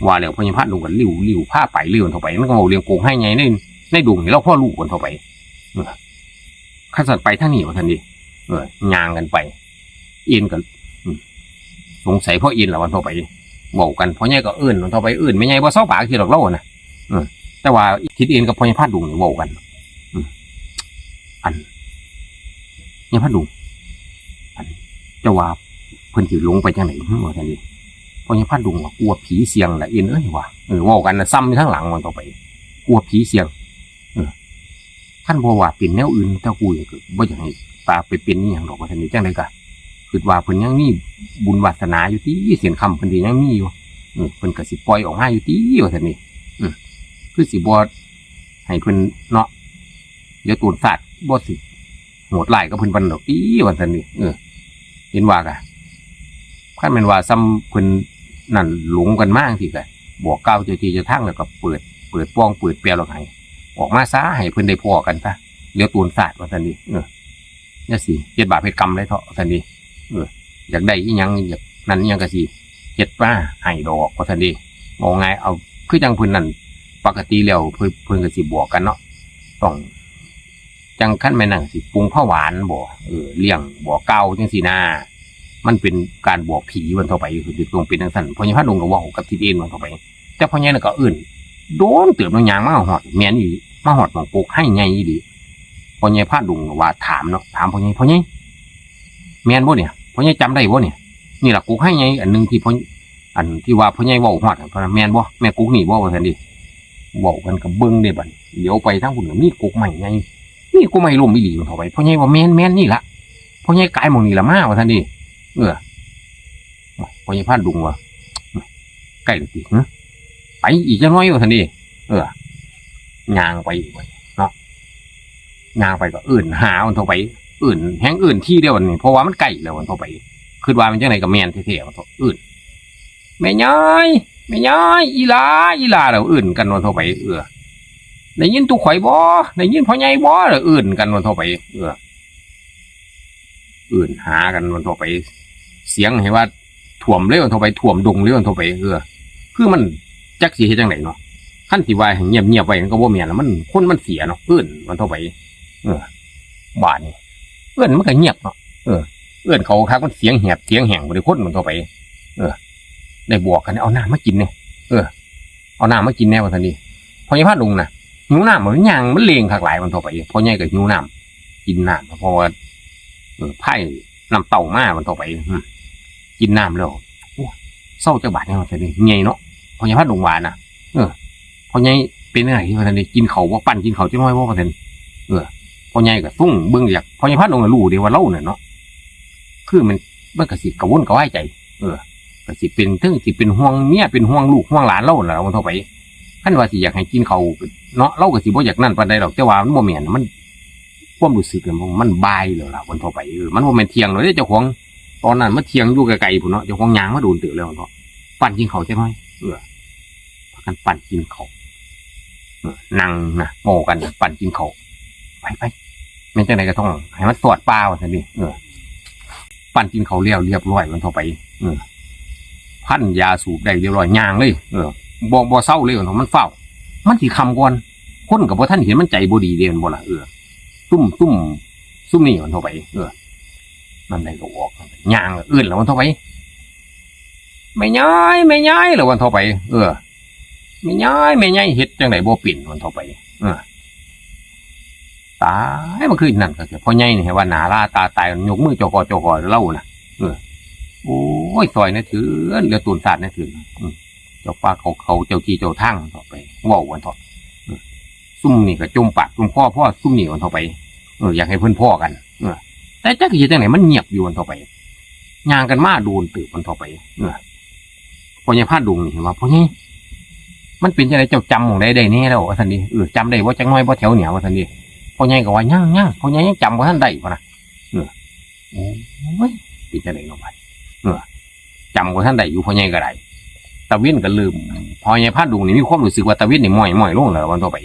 ว่าแล้วพ่อใหญ่พานดงก็ลิ้ว ลิ้วพาไป ลิ้วเข้าไป มันก็เว้าเรื่องกกไฮใหญ่ใน ในดงนี่ ลาวพอรู้กันเข้าไป เออ คันซั่นไปทางนี้ว่าซั่นเด้ เออ ย่างกันไป เอนก็ อืม สงสัยพ่อเอนล่ะว่าทั่วไป เว้ากัน พ่อใหญ่ก็เอิ้นทั่วไป เอิ้นแม่ใหญ่บ่เซาปากทีดอกลาวนะ เออ แต่ว่าทิดเอนกับพ่อใหญ่พานดงนี่เว้ากัน อืม อัน ใหญ่พานดง อัน เจ้าว่าเพิ่นสิหลงไปจั่งใด หึ ว่าซั่นเด้ พ่อใหญ่พานดงว่ากลัวผีเสี่ยงล่ะเอนเอ้ย ว่า เออ เว้ากันน่ะซ้ำอยู่ทางหลังว่าทั่วไป กลัวผีเสี่ยง เออ คันบ่ว่าเป็นแนวอื่น แต่กูก็บ่อยากให้ตาไปเป็นอีหยังดอกว่าซั่นเด้ จั่งใดก็ คิดว่าเพิ่นยังมีบุญวาสนาอยู่ติ เส้นคำเพิ่นสิยังมีอยู่ เออ เพิ่นก็สิปล่อยออกมาอยู่ติ ว่าซั่นนี่ เออ คือสิบ่ให้เพิ่นเนาะ เดี๋ยวโตนศาสตร์บ่สิโหดร้ายกับเพิ่นปานนั้นดอกติ ว่าซั่นนี่ เออ เห็นว่ากะ คันแม่นว่าส่ำเพิ่นนั่นหลงกันมาจั่งซี้กะ บอกกล่าวเจ้าที่เจ้าทางแล้วก็เปิด เปิดป่องเปิดแปลวแล้วให้ออกมาซะ ให้เพิ่นได้พ้อกันซะ เดี๋ยวโตนศาสตร์ ว่าซั่นนี่ เออ จั่งซี้ เฮ็ดบาปเฮ็ดกรรมเลยเถาะ ว่าซั่นนี่ เออ อยากได้อีหยัง อยากนั่นอีหยังก็สิเฮ็ดมาให้ดอก ว่าซั่นนี่ เว้าง่าย เอา คือจั่งเพิ่นนั่น ปกติแล้วเพิ่น เพิ่นก็สิบอกกันเนาะ ต้อง จั่งคันแม่นนั่นสิปรุงผ้าหวานบ่ เออ เลี้ยงบอกกล่าวจั่งซี้นะ มันเป็นการบอกผีว่าซั่นเถาะไป คือสิต้องเป็นจั่งซั่น พ่อใหญ่พาดงก็เว้ากับทิดเอนว่าซั่นเถาะไป แต่พ่อใหญ่นั่นก็เอิ้น โดนเติบเนาะ ย่างมาฮอด แม่นอีหลี มาฮอดหม่องกกไฮใหญ่อีหลี พ่อใหญ่พาดงก็ว่าถามเนาะ ถามพ่อใหญ่ พ่อใหญ่ แม่นบ่เนี่ย พ่อใหญ่จำได้บ่เนี่ย นี่ล่ะกกไฮใหญ่อันหนึ่งที่พ่อ อันที่ว่าพ่อใหญ่เว้าฮอดอะ พ่อ แม่นบ่ แม่นกกนี่บ่ ว่าซั่นเด้ เว้ากันก็เบิ่งเด้บัดนี้ เหลียวไปทางพุ้นก็มีกกไม้ใหญ่ มีกกไม้ล้มอีหลี ว่าซั่นเถาะไป พ่อใหญ่ว่า แม่น แม่นนี่ล่ะ พ่อใหญ่กายหม่องนี่ล่ะมา ว่าซั่นเด้ เออ พ่อใหญ่พาดงว่า ใกล้แล้วติ หึ ไปอีกจักหน่อย ว่าซั่นเด้ เออ ย่างไปอีกบัดนี้เนาะ ย่างไปก็เอิ้นหาว่าซั่นเถาะไป เอิ้นแฮงเอิ้นทีเดียวบัดนี้ เพราะว่ามันใกล้แล้วว่าซั่นเถาะไป คิดว่ามันจั่งใดก็แม่นแท้ๆ ว่าซั่นเถาะ เอิ้น แม่ยาย แม่ยาย อีหลา อีหลา แล้วเอิ้นกันว่าซั่นเถาะไป เออ ได้ยินตุข่อยบ่ ได้ยินพ่อใหญ่บ่ แล้วเอิ้นกันว่าซั่นเถาะไป เออ เอิ้นหากันว่าซั่นเถาะไป เสียงให้ว่าท่วมเลยว่าซั่นเถาะไป ท่วมดงเลยว่าซั่นเถาะไป เออ คือมันจักสิเฮ็ดจั่งใดเนาะ คันสิว่าให้เงียบๆไว้มันก็บ่แม่นล่ะ มัน คนมันเสียเนาะ เอิ้นว่าซั่นเถาะไป เออ บาดนี้ เอิ้นมันก็เงียบเนาะ เออ เอิ้นเขาคักมันเสียงแหบเสียงแห้งบ่ได้คนว่าซั่นเถาะไป เออ ได้บอกกัน เอาน้ำมากินแหน่ เออ เอาน้ำมากินแหน่ ว่าซั่นนี่ พ่อใหญ่พาดงน่ะ หิวน้ำ มันย่าง มันเลงคักหลายว่าซั่นเถาะไป พ่อใหญ่ก็หิวน้ำ กินน้ำ เพราะว่า เออ ไผน้ำเต้ามาว่าซั่นเถาะไป อืม กินน้ำแล้ว โอ้ เซาจักบาดแหน่ ว่าซั่นนี่ เมื่อยเนาะ พ่อใหญ่พาดงว่าน่ะ เออ พ่อใหญ่เป็นจั่งใด ว่าซั่นนี่ กินข้าวบ่ ปั้นกินข้าวจักหน่อยบ่ ว่าซั่น เออ พ่อใหญ่ก็ซุ่งเบิ่งอยาก พ่อใหญ่พาดงก็รู้เด้ว่าเลาน่ะเนาะ คือมัน มันก็สิกระวนกระวายใจ เออ ก็สิเป็น เทิงสิเป็นห่วงเมีย เป็นห่วงลูก ห่วงหลานเลานั่นล่ะว่าซั่นเถาะไป คันว่าสิอยากให้กินข้าวเนาะ เลาก็สิบ่อยากนั่นปานใดดอก แต่ว่ามันบ่แม่น มัน ความรู้สึกน่ะมัน มันบ่ายแล้วล่ะว่าซั่นเถาะไป เออ มันบ่แม่นเที่ยงแล้วเด้ เจ้าของ ตอนนั้นมาเที่ยงอยู่ไกลๆพุ้นเนาะ เจ้าของย่างมาโดนเติบแล้วเนาะ ปั้นกินข้าวจักหน่อย เออ พากันปั้นกินข้าว เออ นั่งนะ เว้ากัน ปั้นกินข้าว ไปๆ แม่นจั่งใดก็ต้องให้มันสอดป่าว่าซั่นนี่ เออ ปั้นกินข้าวแล้วเรียบร้อยว่าซั่นเถาะไป เออ พันยาสูบได้เรียบร้อย ย่างเลย เออ บ่ บ่เซาเลยว่าซั่นเถาะ มันฟ้าว มันสิค่ำก่อน คนก็บ่ทันเห็น มันใจบ่ดีเด้ แม่นบ่ล่ะ เออ ซุ่ม ซุ่ม ซุ่มนี่ว่าซั่นเถาะไป เออ นั่นใดก็ออก ย่างเอิ้นแล้วว่าซั่นเถาะไป แม่ยาย แม่ยาย แล้วว่าซั่นเถาะไป เออ แม่ยาย แม่ยาย เฮ็ดจั่งใดบ่เป็นว่าซั่นเถาะไป เออ ตาย มันคือนั่นก็คือพ่อใหญ่นี่ ให้ว่าหน้าลาตาตาย ยกมือจ่อคอ จ่อคอเลาน่ะ เออ โอ้ย ซอยแหน่เถิด เหลือโตนศาสตร์แหน่เถิด อืม เจ้าป่าเขา เขา เจ้าที่เจ้าทางเถาะไป เว้ากันเถาะ อืม ซุ่มนี่ก็จมปากจมคอ พ้อซุ่มนี่ว่าซั่นเถาะไป เออ อยากให้เพิ่นพ้อกัน เออ แต่จักสิเฮ็ดจั่งใด มันเงียบอยู่ว่าซั่นเถาะไป ย่างกันมาโดนเติบว่าซั่นเถาะไป เออ พ่อใหญ่พาดงนี่เห็นว่า พ่อใหญ่ มันเป็นจั่งใด เจ้าจำหม่องใดได้แหน่แล้ว ว่าซั่นนี่ เออ จำได้บ่จักหน่อยบ่แถวเนี่ย ว่าซั่นนี่ พ่อใหญ่ก็ว่า ยัง ยัง พ่อใหญ่ยังจำบ่ทันได้พุ้นนะ เออ โอ้ย เป็นจั่งใดเนาะบัด เออ จำบ่ทันได้อยู่ พ่อใหญ่ก็ได้ ตะเว็นก็เริ่ม พ่อใหญ่พาดงนี่มีความรู้สึกว่าตะเว็นนี่ม้อยๆลงแล้วว่าซั่นเถาะไป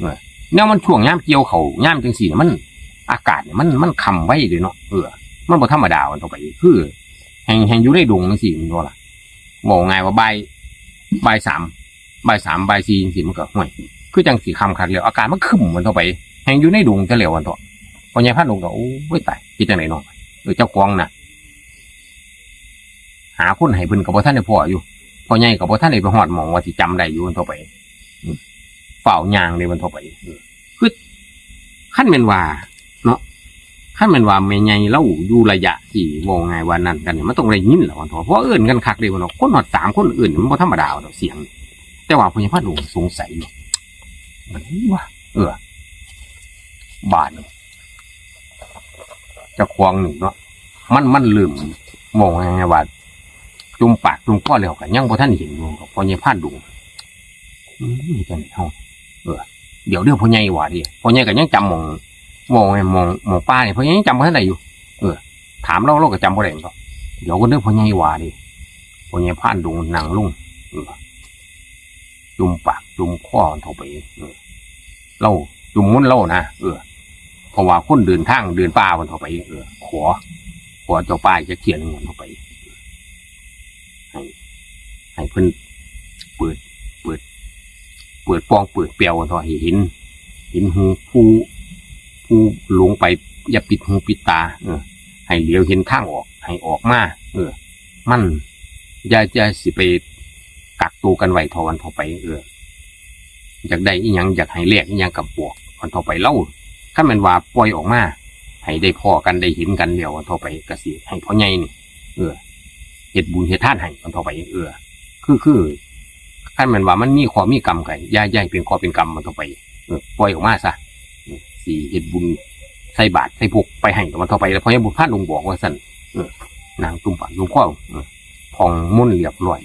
เออ แนวมันช่วงยามเกี่ยวข้าว ยามจั่งซี้นี่มัน อากาศนี่มัน มันค่ำไวเด้เนาะ เออ มันบ่ธรรมดาว่าซั่นเถาะไป คือ แฮ่ง แฮ่งอยู่ในดงจั่งซี้แม่นบ่ล่ะ เว้าง่ายว่าบ่าย บ่ายสาม บ่ายสาม บ่ายสี่จั่งซี้มันก็ ห้วย คือจั่งสิค่ำคักแล้ว อากาศมันครึ้มว่าซั่นเถาะไป แฮ่งอยู่ในดงซะแล้วว่าซั่นเถาะ พ่อใหญ่พาดงก็ โอ้ย ตาย เฮ็ดจั่งใดเนาะ เออ เจ้าของน่ะ หาคนให้เพิ่นก็บ่ทันได้พ้ออยู่ พ่อใหญ่ก็บ่ทันได้ไปฮอดหม่องว่าสิจำได้อยู่ว่าซั่นเถาะไป อืม ฟ้าวย่างเด้ว่าซั่นเถาะไป เออ คือ คันแม่นว่า เนาะ คันแม่นว่าแม่ใหญ่เลาอยู่ระยะที่เว้าง่ายว่านั่นกันนี่ มันต้องได้ยินแหละว่าซั่นเถาะ เพราะว่าเอิ้นกันคักเด้ว่าซั่นเถาะ คนฮอดสามคนเอิ้นนี่มันบ่ธรรมดาว่าซั่นเถาะ เสียงนี่ แต่ว่าพ่อใหญ่พาดงสงสัยอยู่ มันว่า เออ บาดนี่ เจ้าของนี่เนาะ มัน มันเริ่ม เว้าง่ายๆว่า จุ่มปากจุ่มคอแล้วก็ยังบ่ทันเห็นอยู่ พ่อใหญ่พรานดง อืม จั่งใด๋เฮา เออ เดี๋ยวเด้อพ่อใหญ่ว่าเด้ พ่อใหญ่ก็ยังจำหม่อง เว้าง่ายๆ หม่อง หม่องป่านี่ พ่อใหญ่ยังจำบ่ทันได้อยู่ เออ ถามลาว ลาวก็จำบ่ได้ดอก เดี๋ยวก่อนเด้อพ่อใหญ่ว่าเด้ พ่อใหญ่พรานดงนั่งลง เออ จุ่มปากจุ่มคอมันเถาะไป เออ ลาวจุ่มมนต์ลาวนะ เออ เพราะว่าคนเดินทางเดินป่ามันเถาะไป เออ ขอ ขอเจ้าป่าจักเที่ยหนึ่งมันเถาะไป ให้ ให้เพิ่นเปิด เปิด เปิดป่องเปิดแปวมันเถาะ ให้เห็น เห็นหูผู้ ผู้หลงไป อย่าปิดหูปิดตา เออ ให้เหลียวเห็นทางออก ให้ออกมา เออ มัน อย่า อย่าสิไปกักตัวกันไว้เถาะ วันเถาะไป เออ อยากได้อิหยัง อยากให้แลกอิหยังก็บอกวันเถาะไป ลาว คันแม่นว่าปล่อยออกมา ให้ได้พ้อกัน ได้เห็นกันแล้ววันเถาะไป ก็สิให้พ่อใหญ่นี่ เออ เฮ็ดบุญเฮ็ดทานให้วันเถาะไป เออ คือ คือ คันแม่นว่ามันมีข้อมีกรรมก็อย่า อย่าให้เป็นข้อเป็นกรรมวันเถาะไป เออ ปล่อยออกมาซะ เออ สิเฮ็ดบุญใส่บาตรใส่พกไปให้วันเถาะไป แล้วพ่อใหญ่บุญพรานดงบอกว่าซั่น เออ นั่งจุ่มปากจุ่มคอ เออ ท่องมนต์เรียบร้อย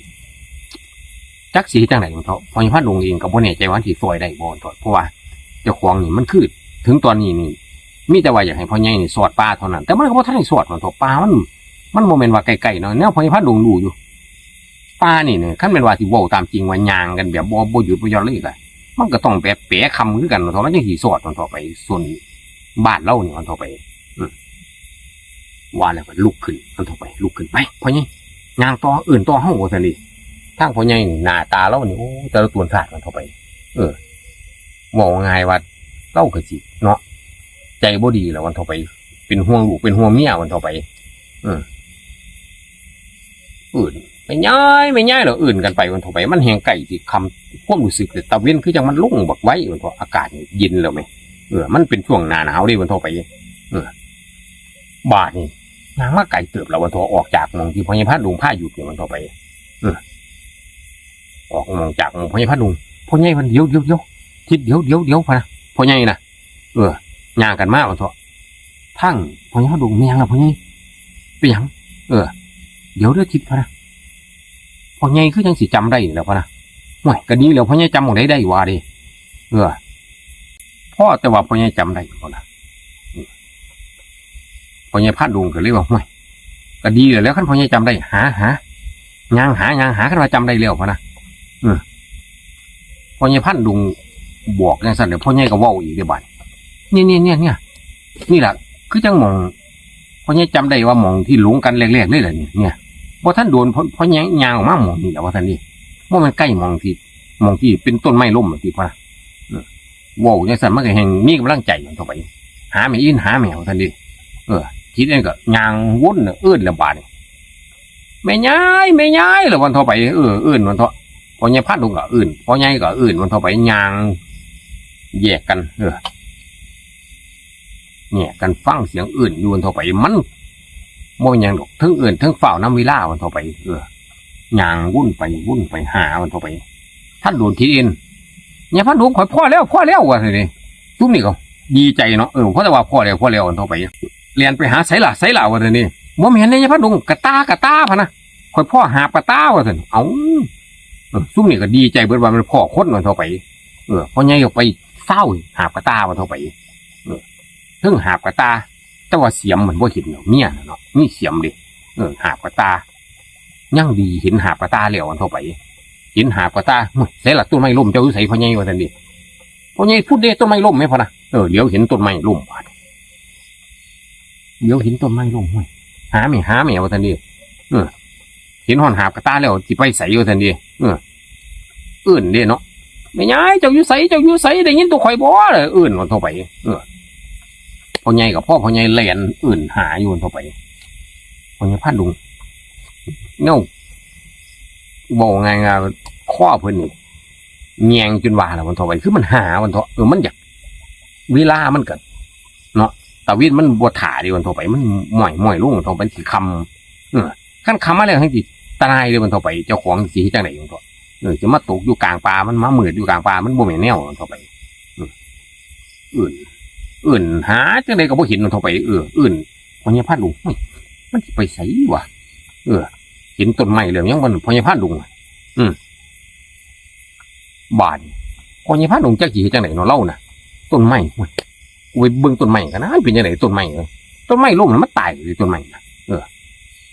จักสิเฮ็ดจั่งใด๋เถาะ พ่อใหญ่พรานดงเองก็บ่แน่ใจว่าสิซ่อยได้บ่เถาะ เพราะว่าเจ้าของนี่มันคือ ถึงตอนนี้นี่ มีแต่ว่าอยากให้พ่อใหญ่นี่สอดป่าเท่านั้น แต่มันก็บ่ทันได้สอดมันเถาะ ป่ามัน มันบ่แม่นว่าใกล้ๆเนาะ แนวพ่อใหญ่พรานดงรู้อยู่ ป่านี่เนี่ย คันแม่นว่าสิเว้าตามจริงว่าย่างกันแบบบ่ บ่หยุดบ่หย่อนเลยก็ มันก็ต้องแบบแปะค่ำคือกันเถาะ มันจั่งสิสอดมันเถาะไป ส่วนบ้านลาวนี่มันเถาะไป อืม ว่าแล้วก็ลุกขึ้นมันเถาะไป ลุกขึ้น ไป พ่อใหญ่ ย่างต่อ เอิ้นต่อเฮา ว่าซั่นเด้ ทางพ่อใหญ่นี่หน้าตาลาวนี่ โอ้ แต่ละตนซาดมันเถาะไป เออ เว้าง่ายว่าลาวก็สิเนาะ ใจบ่ดีแล้วมันเถาะไป เป็นห่วงลูกเป็นห่วงเมียมันเถาะไป เออ เอิ้น แม่ใหญ่ แม่ใหญ่ แล้วเอิ้นกันไปมันเถาะไป มันแฮ่งใกล้สิค่ำ ความรู้สึกแต่ตะเว็นคือจั่งมันลงบักไวมันเถาะ อากาศนี่เย็นแล้วแหม เออ มันเป็นช่วงหน้าหนาวเด้มันเถาะไป เออ บาดนี่ ย่างมาไกลเติบแล้วมันเถาะ ออกจากหม่องที่พ่อใหญ่พรานดงพาหยุดนี่มันเถาะไป เออ ออกหม่องจากหม่องพ่อใหญ่พรานดง พ่อใหญ่เพิ่น เดี๋ยว เดี๋ยว เดี๋ยว ทิด เดี๋ยว เดี๋ยว เดี๋ยว พะนะ พ่อใหญ่น่ะ เออ ย่างกันมามันเถาะ ทางพ่อใหญ่พรานดง แม่นล่ะพ่อใหญ่ เป็นหยัง เออ เดี๋ยวเด้อทิด พะนะ พ่อใหญ่คือจั่งสิจำได้นี่แหล้วพะนะ โอ้ย ก็ดีแล้ว พ่อใหญ่จำหม่องใดได้ว่าเด้ เออ พอแต่ว่าพ่อใหญ่จำได้พะนะ พ่อใหญ่พรานดงก็เลยว่า โอ้ย ก็ดีแล้ว คันพ่อใหญ่จำได้ หา หา ย่างหา ย่างหา คันว่าจำได้แล้วพะนะ เออ พ่อใหญ่พรานดงบอกจั่งซั่นเด้อ พ่อใหญ่ก็เว้าอีกเด้บาดนี้ เนี่ย เนี่ย เนี่ย เนี่ย นี่ล่ะ คือจั่งหม่อง พ่อใหญ่จำได้ว่าหม่องที่หลงกันแรกๆเลยล่ะนี่ เนี่ย บ่ทันโดน พ่อ พ่อใหญ่ย่างออกมาหม่องนี่ล่ะว่าซั่นเด้ บ่แม่นใกล้หม่องที่ หม่องที่เป็นต้นไม้ล้มน่ะติพะนะ เออ เว้าจั่งซั่นมันก็แฮ่งมีกำลังใจมันเถาะไป หาแม่อิน หาแม่ว่าซั่นเด้ เออ ทิดเองก็ย่างวนน่ะ เอิ้นแล้วบาดนี้ แม่ใหญ่ แม่ใหญ่ แล้วมันเถาะไป เออ เอิ้นมันเถาะ พ่อใหญ่พรานดงก็เอิ้น พ่อใหญ่ก็เอิ้นมันเถาะไป ย่างแยกกัน เออ แยกกันฟังเสียงเอิ้นอยู่มันเถาะไป มันบ่แม่นหยังดอก เทิงเอิ้นเทิงฟ้าวนำเวลามันเถาะไป เออ ย่างวนไปวนไปหามันเถาะไป ทันโดนทิดเอง ใหญ่พรานดง ข้อยพ้อแล้ว พ้อแล้ว ว่าซั่นเด้ ซุมนี้ก็ดีใจเนาะ เออ เพราะแต่ว่าพ้อแล้ว พ้อแล้ว ว่าซั่นเถาะไป แล่นไปหา ไสล่ะ ไสล่ะ ว่าซั่นเด้ บ่แม่นเด้ ใหญ่พรานดง กะต่า กะต่า พะนะ ข้อยพ้อหาบกะต่า ว่าซั่น เอ้า เออ ซุมนี้ก็ดีใจเบิดว่ามันพ้อคน ว่าซั่นเถาะไป เออ พ่อใหญ่ก็ไปซาวหาบกะต่า ว่าซั่นเถาะไป เออ เทิงหาบกะต่า แต่ว่าเสียมมันบ่เห็นดอก เมียน่ะเนาะ มีเสียมเด้ เออ หาบกะต่า ยังดีเห็นหาบกะต่าแล้ว ว่าซั่นเถาะไป เห็นหาบกะต่า โอ้ย ไสล่ะ ต้นไม้ล้มเจ้าอยู่ไสพ่อใหญ่ ว่าซั่นเด้ พ่อใหญ่ พุ้นเด้ ต้นไม้ล้มแหม พะนะ เออ เหลียวเห็นต้นไม้ล้มบาด เหลียวเห็นต้นไม้ล้ม โอ้ย หาแหม หาแหม ว่าซั่นเด้ เออ เห็นฮอดหาบกะต่าแล้ว สิไปไส ว่าซั่นเด้ เออ เอิ้นเด้เนาะ แม่ใหญ่ เจ้าอยู่ไส เจ้าอยู่ไส ได้ยินตัวข้อยบ่ เอิ้นมันเถาะไป เออ พ่อใหญ่ก็พ้อ พ่อใหญ่แล่นเอิ้นหาอยู่มันเถาะไป พ่อใหญ่พรานดง แนว เว้าง่ายๆ คอเพิ่นนี่แยงจนว่าแล้วมันเถาะไป คือมันหามันเถาะ เออ มันอยาก เวลามันก็ เนาะ ตะเว็นมันบ่ท่าเด้มันเถาะไป มันม้อยๆลงมันเถาะ มันสิค่ำ เออ คันค่ำมาแล้วแฮ่งสิตายเด้มันเถาะไป เจ้าของสิเฮ็ดจั่งใด๋มันเถาะ เออ สิมาตกอยู่กลางป่า มันมามืดอยู่กลางป่า มันบ่แม่นแนวมันเถาะไป เออ เอิ้น เอิ้นหาจั่งใด๋ก็บ่เห็นมันเถาะไป เออ เอิ้น พ่อใหญ่พรานดง โอ้ย มันสิไปไสวะ เออ เห็นต้นไม้แล้วยังมันพ่อใหญ่พานดงอะ อืม บาดนี้พ่อใหญ่พานดงจักสิเฮ็ดจั่งใดเนาะ เฮาน่ะ ต้นไม้ โอ้ย กูไปเบิ่งต้นไม้กันนะ มันเป็นจั่งใดต้นไม้เอ้ย ต้นไม้ล้มแล้วมันตายเลยต้นไม้นะ เออ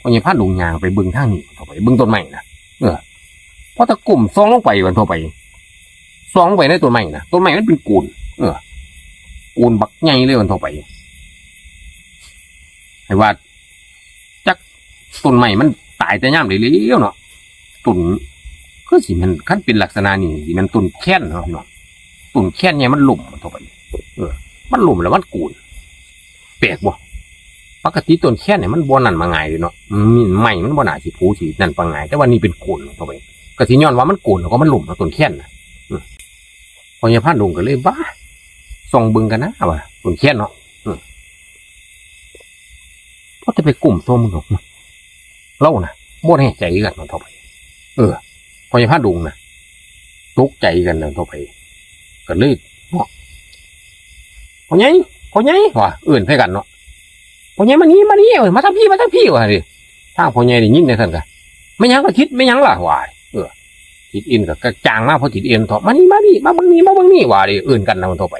พ่อใหญ่พานดงย่างไปเบิ่งทางนี้ เข้าไปเบิ่งต้นไม้นะ เออ พอตะก้มส่องลงไป ว่าซั่นเถาะไป ส่องลงไปในต้นไม้นะ ต้นไม้มันเป็นโกน เออ โกนบักใหญ่เลย ว่าซั่นเถาะไป ให้ว่า จักต้นไม้มันตายแต่ยามใดแล้วเนาะ ต้น คือสิแม่น คันเป็นลักษณะนี้สิแม่นต้นแคนเนาะพี่น้อง ต้นแคนใหญ่มันล้ม ว่าซั่นเถาะไป เออ มันล้มแล้วมันโกน แปลกบ่ ปกติต้นแคนเนี่ยมันบ่นั่นมาง่ายเลยเนาะ อืม ไม้มันบ่น่าสิผูสินั่นปานง่าย แต่ว่านี่เป็นโกน ว่าซั่นเถาะไป ก็สิย้อนว่ามันโกนแล้วก็มันล้มเนาะ ต้นแคนน่ะ อืม พ่อใหญ่พานดงก็เลย บ้า ส่องเบิ่งกันนะ ว่า ต้นแคนเนาะ อืม พอแต่ไปก้มส่องเบิ่งดอก เฮาน่ะ บ่แน่ใจคือกัน ว่าซั่นเถาะไป เออ พ่อใหญ่พานดงน่ะ ตกใจกัน ว่าซั่นเถาะไป ก็เลย เนาะ พ่อใหญ่ พ่อใหญ่ ว่า เอิ้นใส่กันเนาะ พ่อใหญ่มานี่ มานี่ เอ้ย มาทางพี้ มาทางพี้ ว่าดิ ทางพ่อใหญ่ได้ยินจั่งซั้นก็ แม่นหยังล่ะทิด แม่นหยังล่ะ ว่า เออ ทิดเอ็นก็กระจ่างมา พอทิดเอ็นเถาะ มานี่ มานี่ มาเบิ่งนี่ มาเบิ่งนี่ ว่าดิ เอิ้นกันนะ ว่าซั่นเถาะไป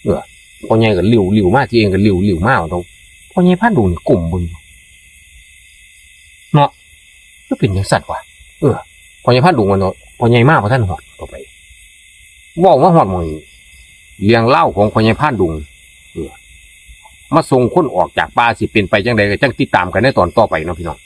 เออ พ่อใหญ่ก็หลิ้วหลิ้วมา ทิดเอ็นก็หลิ้วหลิ้วมา ว่าซั่นเถาะ พ่อใหญ่พานดงนี่ก้มเบิ่งอยู่ เนาะ คือเป็นจั่งซั้นวะ เออ พ่อใหญ่พานดง ว่าซั่นเถาะ พ่อใหญ่มาบ่ทันฮอด ว่าซั่นเถาะไป เว้ามาฮอดหม่องนี้ เรื่องราวของพ่อใหญ่พานดง เออ มาส่งคนออกจากป่าสิเป็นไปจั่งใดก็จั่งติดตามกันในตอนต่อไปเนาะพี่น้อง